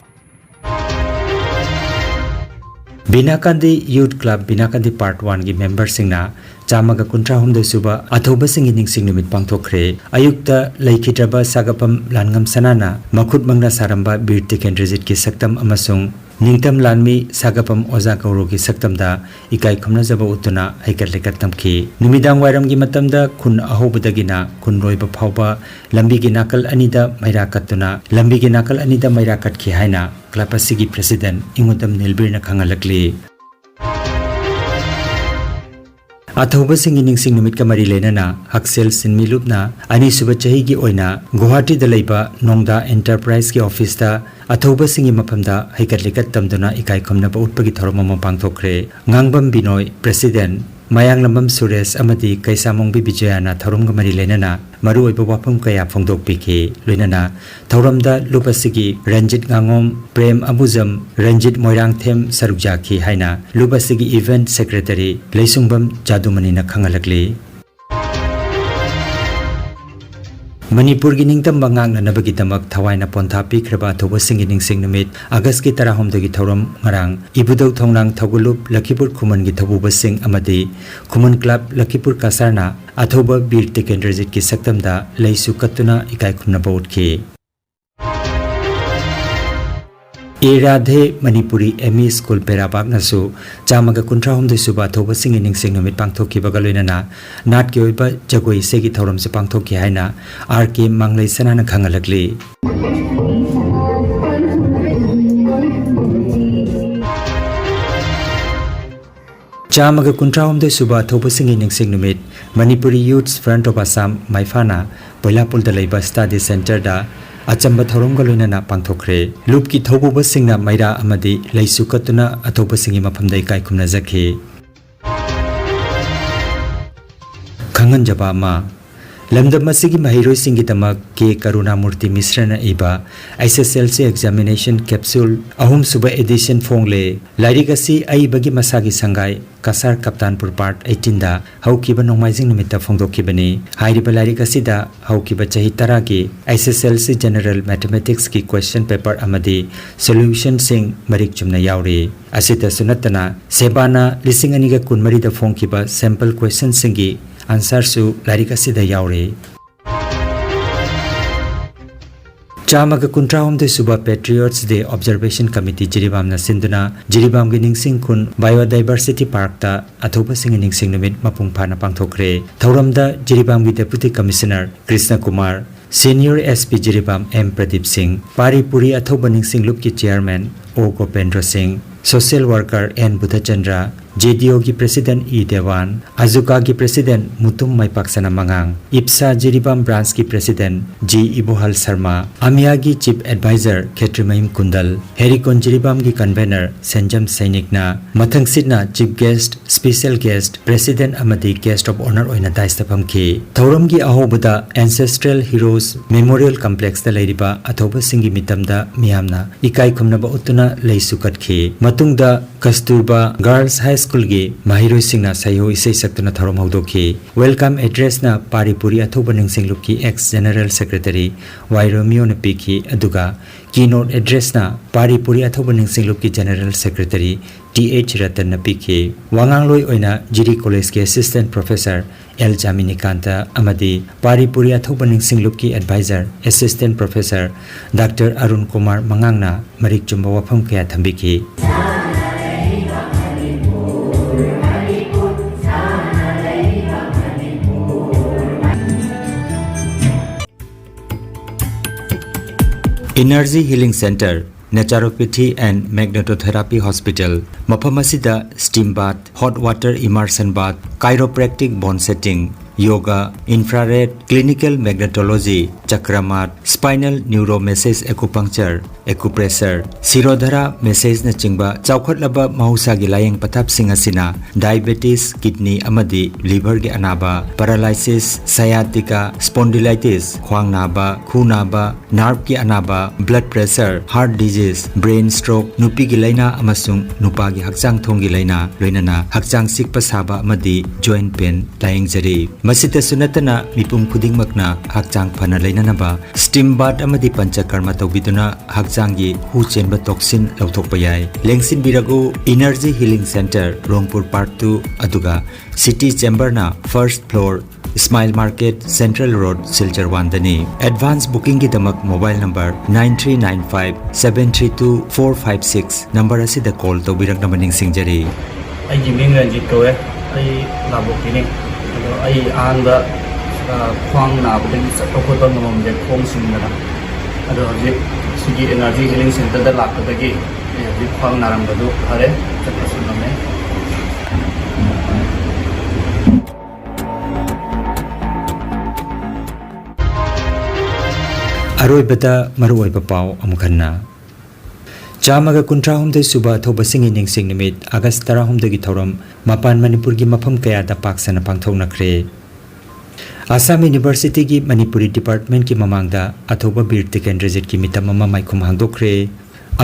ꯕꯤꯅꯥꯀꯥꯟꯗꯤ ꯌꯨꯊ ꯀ꯭ꯂꯕ ꯕꯤꯅꯥꯀꯥꯟꯗꯤ ꯄꯥꯔꯠ ꯋꯥꯟꯒꯤ ꯃꯦꯝꯕꯔꯁꯤꯡꯅ ꯆꯥꯝꯃꯒ ꯀꯨꯟꯊ꯭ꯔꯥ ꯍꯨꯝꯗꯣꯏ ꯁꯨꯕ ꯑꯊꯧꯕꯁꯤꯡꯒꯤ ꯅꯤꯡꯁꯤꯡ ꯅꯨꯃꯤꯠ ꯄꯥꯡꯊꯣꯛꯈ꯭ꯔꯦ꯫ ꯑꯌꯨꯛꯇ ꯂꯩꯈꯤꯗ꯭ꯔꯕ ꯁꯥꯒꯐꯝ ꯂꯥꯟꯉꯝ ꯁꯅꯥꯅ ꯃꯈꯨꯠ ꯃꯪꯅ ꯁꯥꯔꯝꯕ ꯕꯤꯔ ꯇꯤꯀꯦꯟꯗ꯭ꯔꯖꯤꯠꯀꯤ ꯁꯛꯇꯝ ꯑꯃꯁꯨꯡ ꯅꯤꯡꯇꯝ ꯂꯥꯟꯃꯤ ꯁꯥꯒꯐꯝ ꯑꯣꯖꯥ ꯒꯧꯔꯣꯒꯤ ꯁꯛꯇꯝꯗ ꯏꯀꯥꯏ ꯈꯨꯝꯅꯖꯕ ꯎꯠꯇꯨꯅ ꯍꯩꯀꯠ ꯂꯩꯀꯠ ꯇꯝꯈꯤ꯫ ꯅꯨꯃꯤꯗꯥꯡ ꯋꯥꯏꯔꯝꯒꯤ ꯃꯇꯝꯗ ꯈꯨꯟ ꯑꯍꯧꯕꯗꯒꯤꯅ ꯈꯨꯟ ꯂꯣꯏꯕ ꯐꯥꯎꯕ ꯂꯝꯕꯤꯒꯤ ꯅꯥꯀꯜ ꯑꯅꯤꯗ ꯃꯩꯔꯥ ꯀꯠꯇꯨꯅ ꯂꯝꯕꯤꯒꯤ ꯅꯥꯀꯜ ꯑꯅꯤꯗ ꯃꯩꯔꯥ ꯀꯠꯈꯤ ꯍꯥꯏꯅ ꯀ꯭ꯂꯕ ꯑꯁꯤꯒꯤ ꯄ꯭ꯔꯦꯁꯤꯗꯦꯟꯠ ꯏꯉꯨꯗꯝ ꯅꯤꯜꯕꯤꯔꯅ ꯈꯪꯍꯜꯂꯛꯂꯤ꯫ ꯑꯊꯧꯕꯁꯤꯡꯒꯤ ꯅꯤꯡꯁꯤꯡ ꯅꯨꯃꯤꯠꯀ ꯃꯔꯤ ꯂꯩꯅꯅ ꯍꯛꯁꯦꯜ ꯁꯤꯟꯃꯤ ꯂꯨꯞꯅ ꯑꯅꯤꯁꯨꯕ ꯆꯍꯤꯒꯤ ꯑꯣꯏꯅ ꯒꯨꯋꯥꯍꯥꯇꯤꯗ ꯂꯩꯕ ꯅꯣꯡꯗꯥ ꯑꯦꯟꯇꯔꯄ꯭ꯔꯥꯏꯖꯀꯤ ꯑꯣꯐꯤꯁꯇ ꯑꯊꯧꯕꯁꯤꯡꯒꯤ ꯃꯐꯝꯗ ꯍꯩꯀꯠ ꯂꯩꯀꯠ ꯇꯝꯗꯨꯅ ꯏꯀꯥꯏ ꯈꯨꯝꯅꯕ ꯎꯠꯄꯒꯤ ꯊꯧꯔꯝ ꯑꯃ ꯄꯥꯡꯊꯣꯛꯈ꯭ꯔꯦ꯫ ꯉꯥꯡꯕꯝ ꯕꯤꯅꯣꯏ, ꯄ꯭ꯔꯦꯁꯤꯗꯦꯟꯠ, ꯃꯌꯥꯡꯂꯝꯕꯝ ꯁꯨꯔꯦꯁ ꯑꯃꯗꯤ ꯀꯩꯁꯥꯃꯣꯡꯕꯤ ꯕꯤꯖꯌꯥꯅ ꯊꯧꯔꯝꯒ ꯃꯔꯤ ꯂꯩꯅꯅ ꯃꯔꯨꯑꯣꯏꯕ ꯋꯥꯐꯝ ꯀꯌꯥ ꯐꯣꯡꯗꯣꯛꯄꯤꯈꯤ꯫ ꯂꯣꯏꯅꯅ ꯊꯧꯔꯝꯗ ꯂꯨꯞ ꯑꯁꯤꯒꯤ ꯔꯟꯖꯤꯠ ꯉꯥꯉꯣꯝ, ꯄ꯭ꯔꯦꯝ ꯑꯕꯨꯖꯝ, ꯔꯟꯖꯤꯠ ꯃꯣꯏꯔꯥꯡꯊꯦꯝ ꯁꯔꯨꯛ ꯌꯥꯈꯤ ꯍꯥꯏꯅ ꯂꯨꯞ ꯑꯁꯤꯒꯤ ꯏꯚꯦꯟꯠ ꯁꯦꯀ꯭ꯔꯦꯇꯔꯤ ꯂꯩꯁꯨꯡꯕꯝ ꯖꯥꯗꯨꯃꯅꯤꯅ ꯈꯪꯍꯜꯂꯛꯂꯤ꯫ ꯃꯅꯤꯄꯨꯔꯒꯤ ꯅꯤꯡꯇꯝꯕ ꯉꯥꯛꯅꯅꯕꯒꯤꯗꯃꯛ ꯊꯋꯥꯏꯅ ꯄꯣꯟꯊꯥ ꯄꯤꯈ꯭ꯔꯕ ꯑꯊꯧꯕꯁꯤꯡꯒꯤ ꯅꯤꯡꯁꯤꯡ ꯅꯨꯃꯤꯠ ꯑꯥꯒꯁꯀꯤ ꯇꯔꯥꯍꯨꯝꯗꯣꯏꯒꯤ ꯊꯧꯔꯝ ꯉꯔꯥꯡ ꯏꯕꯨꯙꯧ ꯊꯣꯡꯅꯥꯡ ꯊꯧꯒꯨꯜꯂꯨꯞ ꯂꯈꯤꯄꯨꯔ ꯈꯨꯃꯟꯒꯤ ꯊꯧꯕꯨꯕꯁꯤꯡ ꯑꯃꯗꯤ ꯈꯨꯃꯟ ꯀ꯭ꯂꯕ ꯂꯈꯤꯄꯨꯔ ꯀꯁꯥꯔꯅ ꯑꯊꯧꯕ ꯕꯤꯔ ꯇꯤꯀꯦꯟꯗ꯭ꯔꯖꯤꯠꯀꯤ ꯁꯛꯇꯝꯗ ꯂꯩꯁꯨ ꯀꯠꯇꯨꯅ ꯏꯀꯥꯏ ꯈꯨꯝꯅꯕ ꯎꯠꯈꯤ꯫ ꯑꯦ Radhe Manipuri M E school ꯄꯦꯔꯥꯕꯥꯛꯅꯁꯨ ꯆꯥꯝꯃꯒ ꯀꯨꯟꯊ꯭ꯔꯥ ꯍꯨꯝꯗꯣꯏ ꯁꯨꯕ ꯑꯊꯧꯕꯁꯤꯡꯒꯤ ꯅꯤꯡꯁꯤꯡ ꯅꯨꯃꯤꯠ ꯄꯥꯡꯊꯣꯛꯈꯤꯕꯒ ꯂꯣꯏꯅꯅ ꯅꯥꯠꯀꯤ ꯑꯣꯏꯕ ꯖꯒꯣꯏ ꯏꯁꯩꯒꯤ ꯊꯧꯔꯝꯁꯨ ꯄꯥꯡꯊꯣꯛꯈꯤ ꯍꯥꯏꯅ ꯑꯥꯔ ꯀꯦ ꯃꯥꯡꯂꯩ ꯁꯅꯥꯅ ꯈꯪꯍꯜꯂꯛꯂꯤ꯫ ꯆꯥꯝꯃꯒ ꯀꯨꯟꯊ꯭ꯔꯥ ꯍꯨꯝꯗꯣꯏ ꯁꯨꯕ ꯑꯊꯧꯕꯁꯤꯡꯒꯤ ꯅꯤꯡꯁꯤꯡ ꯅꯨꯃꯤꯠ ꯃꯅꯤꯄꯨꯔꯤ ꯌꯨꯊꯁ ꯐ꯭ꯔꯟꯠ ꯑꯣꯐ ꯑꯁꯥꯝ, ꯃꯩꯐꯥꯅ ꯕꯣꯏꯂꯥꯄꯨꯜꯗ ꯂꯩꯕ ꯁ꯭ꯇꯗꯤ ꯁꯦꯟꯇꯔꯗ ꯑꯆꯝꯕ ꯊꯧꯔꯝꯒ ꯂꯣꯏꯅꯅ ꯄꯥꯡꯊꯣꯛꯈ꯭ꯔꯦ꯫ ꯂꯨꯞꯀꯤ ꯊꯧꯕꯨꯕꯁꯤꯡꯅ ꯃꯩꯔꯥ ꯑꯃꯗꯤ ꯂꯩꯁꯨ ꯀꯠꯇꯨꯅ ꯑꯊꯧꯕꯁꯤꯡꯒꯤ ꯃꯐꯝꯗ ꯏꯀꯥꯏ ꯈꯨꯝꯅꯖꯈꯤ꯫ ꯈꯪꯍꯟꯖꯕ ꯑꯃ, ꯂꯝꯗꯝ ꯑꯁꯤꯒꯤ ꯃꯍꯩꯔꯣꯏꯁꯤꯡꯒꯤꯗꯃꯛ ꯀꯦ ꯀꯔꯨꯅꯥꯃꯨꯔꯇꯤ ꯃꯤꯁ꯭ꯔꯅ ꯏꯕ H S L C Examination Capsule ꯑꯍꯨꯝꯁꯨꯕ edition ꯐꯣꯡꯂꯦ꯫ ꯂꯥꯏꯔꯤꯛ ꯑꯁꯤ ꯑꯏꯕꯒꯤ ꯃꯁꯥꯒꯤ ꯁꯪꯒꯥꯏ ꯀꯁꯥꯔ ꯀꯞꯇꯥꯟꯄꯨꯔ Part eighteen ꯗ ꯍꯧꯈꯤꯕ ꯅꯣꯡꯃꯥꯏꯖꯤꯡ ꯅꯨꯃꯤꯠꯇ ꯐꯣꯡꯗꯣꯛꯈꯤꯕꯅꯤ꯫ ꯍꯥꯏꯔꯤꯕ ꯂꯥꯏꯔꯤꯛ ꯑꯁꯤꯗ ꯍꯧꯈꯤꯕ ꯆꯍꯤ ꯇꯔꯥꯒꯤ H S L C General Mathematics ꯀꯤ question paper ꯑꯃꯗꯤ solution ꯁꯤꯡ ꯃꯔꯤꯛ ꯆꯨꯝꯅ ꯌꯥꯎꯔꯤ꯫ ꯑꯁꯤꯇꯁꯨ ꯅꯠꯇꯅ, ꯁꯦꯕꯥꯅ ꯂꯤꯁꯤꯡ ꯑꯅꯤꯒ ꯀꯨꯟꯃꯔꯤꯗ ꯐꯣꯡꯈꯤꯕ sample question ꯁꯤꯡꯒꯤ answer ꯁꯨ ꯂꯥꯏꯔꯤꯛ ꯑꯁꯤꯗ ꯌꯥꯎꯔꯤ꯫ ꯆꯥꯝꯃꯒ ꯀꯨꯟꯊ꯭ꯔꯥꯍꯨꯝꯗꯣꯏ ꯁꯨꯕ Patriots Day Observation Committee ꯖꯤꯔꯤꯕꯥꯝꯅ ꯁꯤꯟꯗꯨꯅ ꯖꯤꯔꯤꯕꯥꯝꯒꯤ ꯅꯤꯡꯁꯤꯡ ꯈꯨꯟ Biodiversity Park ꯇ ꯑꯊꯧꯕꯁꯤꯡꯒꯤ ꯅꯤꯡꯁꯤꯡ ꯅꯨꯃꯤꯠ ꯃꯄꯨꯡ ꯐꯥꯅ ꯄꯥꯡꯊꯣꯛꯈ꯭ꯔꯦ꯫ ꯊꯧꯔꯝꯗ ꯖꯤꯔꯤꯕꯥꯝꯒꯤ Deputy Commissioner Krishna Kumar, Senior S P Jiribam M Pradeep Singh, ꯄꯥꯔꯤ ꯄꯨꯔꯤ ꯑꯊꯧꯕ ꯅꯤꯡꯁꯤꯡ ꯂꯨꯞꯀꯤ Chairman ꯑꯣ ꯒꯣꯄꯦꯟꯗ꯭ꯔ Singh, Social Worker N Budhachandra, J D O ꯒꯤ President ꯏ ꯗꯦꯋꯥꯟ, ꯑꯖꯨꯀꯥꯒꯤ President ꯃꯨꯇꯨꯝ ꯃꯥꯏꯄꯥꯛꯁꯅꯥ ꯃꯉꯥꯡ, ꯏꯞꯁꯥ ꯖꯤꯔꯤꯕꯥꯝ Branch ꯀꯤ President ꯖꯤ ꯏꯕꯣꯍꯜ ꯁꯔꯃ, ꯑꯃꯤꯌꯥꯒꯤ Chief Advisor ꯈꯦꯇ꯭ꯔꯤꯃꯌꯨꯝ ꯀꯨꯟꯗꯜ, ꯍꯦꯔꯤꯀꯣꯟ ꯖꯤꯔꯤꯕꯥꯝꯒꯤ Convener ꯁꯦꯟꯖꯝ ꯁꯩꯅꯤꯛꯅ, ꯃꯊꯪꯁꯤꯠꯅ Chief Guest, Special Guest, President ꯑꯃꯗꯤ Guest of Honour ꯑꯣꯏꯅ dais ꯇ ꯐꯝꯈꯤ꯫ ꯊꯧꯔꯝꯒꯤ ꯑꯍꯧꯕꯗ Ancestral Heroes Memorial Complex ꯇ ꯂꯩꯔꯤꯕ ꯑꯊꯧꯕꯁꯤꯡꯒꯤ ꯃꯤꯇꯝꯗ ꯃꯤꯌꯥꯝꯅ ꯏꯀꯥꯏ ꯈꯨꯝꯅꯕ ꯎꯠꯇꯨꯅ ꯂꯩꯁꯨ ꯀꯠꯈꯤ꯫ ꯃꯇꯨꯡꯗ ꯀꯁꯇꯨꯔꯕꯥ Girls High School ꯒꯤ ꯃꯍꯩꯔꯣꯏꯁꯤꯡꯅ ꯁꯩꯍꯧ ꯏꯁꯩ ꯁꯛꯇꯨꯅ ꯊꯧꯔꯝ ꯍꯧꯗꯣꯛꯈꯤ꯫ Welcome address ꯅ ꯄꯥꯔꯤ ꯄꯨꯔꯤ ꯑꯊꯧꯕ ꯅꯤꯡꯁꯤꯡ ꯂꯨꯞꯀꯤ ex General Secretary ꯋꯥꯏ ꯔꯣꯃꯤꯌꯣꯅ ꯄꯤꯈꯤ, ꯑꯗꯨꯒ Keynote address ꯅ ꯄꯥꯔꯤ ꯄꯨꯔꯤ ꯑꯊꯧꯕ ꯅꯤꯡꯁꯤꯡ ꯂꯨꯞꯀꯤ General Secretary ꯇꯤ ꯑꯩꯆ ꯔꯇꯟꯅ ꯄꯤꯈꯤ꯫ ꯋꯥꯉꯥꯡꯂꯣꯏ ꯑꯣꯏꯅ ꯖꯤꯔꯤ College ꯀꯤ Assistant Professor ꯑꯦꯜ ꯖꯥꯃꯤꯅꯤꯀꯥꯟꯇ ꯑꯃꯗꯤ ꯄꯥꯔꯤ ꯄꯨꯔꯤ ꯑꯊꯧꯕ ꯅꯤꯡꯁꯤꯡ ꯂꯨꯞꯀꯤ Advisor Assistant Professor Doctor Arun Kumar ꯃꯉꯥꯡꯅ ꯃꯔꯤꯛ ꯆꯨꯝꯕ ꯋꯥꯐꯝ ꯀꯌꯥ ꯊꯝꯕꯤꯈꯤ꯫ Energy Healing Center, Naturopathy and Magnetotherapy Hospital, ꯃꯐꯝ ꯑꯁꯤꯗ steam bath, hot water immersion bath, chiropractic bone setting, yoga, infrared, clinical magnetology, chakramat, spinal neuromessage acupuncture, acupressure, Shirodhara massage ꯅꯆꯤꯡꯕ ꯆꯥꯎꯈꯠꯂꯕ ꯃꯍꯧꯁꯥꯒꯤ ꯂꯥꯌꯦꯡ ꯄꯊꯥꯞꯁꯤꯡ ꯑꯁꯤꯅ diabetes, kidney ꯑꯃꯗꯤ liver ꯒꯤ ꯑꯅꯥꯕ, paralysis, sciatica, spondylitis, ꯈ꯭ꯋꯥꯡ ꯅꯥꯕ, ꯈꯨ ꯅꯥꯕ, nerve ꯀꯤ ꯑꯅꯥꯕ, blood pressure, heart disease, brain stroke, ꯅꯨꯄꯤꯒꯤ ꯂꯥꯏꯅꯥ ꯑꯃꯁꯨꯡ ꯅꯨꯄꯥꯒꯤ ꯍꯛꯆꯥꯡ ꯊꯣꯡꯒꯤ ꯂꯥꯏꯅꯥ, ꯂꯣꯏꯅꯅ ꯍꯛꯆꯥꯡ ꯆꯤꯛꯄ ꯁꯥꯕ ꯑꯃꯗꯤ joint pain ꯂꯥꯌꯦꯡꯖꯔꯤ꯫ ꯃꯁꯤꯇꯁꯨ ꯅꯠꯇꯅ ꯃꯤꯄꯨꯝ ꯈꯨꯗꯤꯡꯃꯛꯅ ꯍꯛꯆꯥꯡ ꯐꯅ ꯂꯩꯅꯅꯕ steam bath ꯑꯃꯗꯤ ꯄꯟꯆꯀꯔꯃ ꯇꯧꯕꯤꯗꯨꯅ ꯍꯛꯆꯥꯡꯒꯤ ꯍꯨ ꯆꯦꯟꯕ toxin ꯂꯧꯊꯣꯛꯄ ꯌꯥꯏ꯫ ꯂꯦꯡꯁꯤꯟꯕꯤꯔꯛꯎ, Energy Healing Center, ꯔꯣꯡꯄꯨꯔ Park two, ꯑꯗꯨꯒ City Chamber ꯅ first floor, Smile Market, Central Road, Silchar one ꯗꯅꯤ꯫ Advance booking ꯒꯤꯗꯃꯛ mobile number nine three nine five seven three two four five six number ꯑꯁꯤꯗ call ꯇꯧꯕꯤꯔꯛꯅꯕ ꯅꯤꯡꯁꯤꯡꯖꯔꯤ꯫ ꯑꯩꯒꯤ ꯃꯤꯡ ꯔꯟꯖꯤꯠ ꯀꯧꯋꯦ꯫ ꯑꯩ ꯂꯥꯕꯣꯛꯀꯤꯅꯤ꯫ ꯑꯗꯣ ꯑꯩ ꯑꯍꯥꯟꯕ, ꯑ, ꯈ꯭ꯋꯥꯡ ꯅꯥꯕꯗꯒꯤ ꯆꯠꯄ ꯈꯣꯠꯄ ꯉꯝꯃꯝꯗꯦ, ꯈꯣꯡ ꯁꯤꯡꯗꯅ꯫ ꯑꯗꯣ ꯍꯧꯖꯤꯛ ꯁꯤꯒꯤ Energy Healing Center ꯗ ꯂꯥꯛꯄꯗꯒꯤ ꯑꯩ ꯍꯧꯖꯤꯛ ꯈ꯭ꯋꯥꯡ ꯅꯥꯔꯝꯕꯗꯨ ꯐꯔꯦ, ꯆꯠꯄꯁꯨ ꯉꯝꯃꯦ꯫ ꯑꯔꯣꯏꯕꯗ ꯃꯔꯨꯑꯣꯏꯕ ꯄꯥꯎ ꯑꯃꯨꯛ ꯍꯟꯅ꯫ ꯆꯥꯝꯃꯒ ꯀꯨꯟꯊ꯭ꯔꯥ ꯍꯨꯝꯗꯣꯏ ꯁꯨꯕ ꯑꯊꯧꯕꯁꯤꯡꯒꯤ ꯅꯤꯡꯁꯤꯡ ꯅꯨꯃꯤꯠ ꯑꯥꯒꯁ ꯇꯔꯥꯍꯨꯝꯗꯣꯏꯒꯤ ꯊꯧꯔꯝ ꯃꯄꯥꯟ ꯃꯅꯤꯄꯨꯔꯒꯤ ꯃꯐꯝ ꯀꯌꯥꯗ ꯄꯥꯛ ꯁꯟꯅ ꯄꯥꯡꯊꯣꯛꯅꯈ꯭ꯔꯦ꯫ ꯑꯁꯥꯝ ꯌꯨꯅꯤꯚꯔꯁꯤꯇꯤꯒꯤ ꯃꯅꯤꯄꯨꯔꯤ ꯗꯤꯄꯥꯔꯠꯃꯦꯟꯠꯀꯤ ꯃꯃꯥꯡꯗ ꯑꯊꯧꯕ ꯕꯤꯔ ꯇꯤꯀꯦꯟꯗ꯭ꯔꯖꯤꯠꯀꯤ ꯃꯤꯇꯝ ꯑꯃ ꯃꯥꯏꯈꯨꯝ ꯍꯥꯡꯗꯣꯛꯈ꯭ꯔꯦ꯫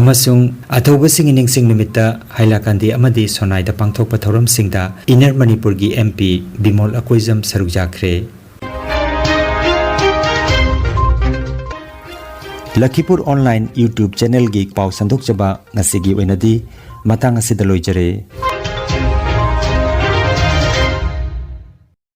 ꯑꯃꯁꯨꯡ ꯑꯊꯧꯕꯁꯤꯡꯒꯤ ꯅꯤꯡꯁꯤꯡ ꯅꯨꯃꯤꯠꯇ ꯍꯥꯏꯂꯥꯀꯥꯟꯗꯤ ꯑꯃꯗꯤ ꯁꯣꯅꯥꯏꯗ ꯄꯥꯡꯊꯣꯛꯄ ꯊꯧꯔꯝꯁꯤꯡꯗ ꯏꯟꯅꯔ ꯃꯅꯤꯄꯨꯔꯒꯤ MP ꯕꯤꯃꯣꯜ ꯑꯀꯣꯏꯖꯝ ꯁꯔꯨꯛ ꯌꯥꯈ꯭ꯔꯦ꯫ ꯂꯈꯤꯄꯨꯔ online YouTube channelꯒꯤ ꯄꯥꯎ ꯁꯟꯗꯣꯛꯆꯕ ꯉꯁꯤꯒꯤ ꯑꯣꯏꯅꯗꯤ ꯃꯇꯥꯡ ꯑꯁꯤꯗ ꯂꯣꯏꯖꯔꯦ꯫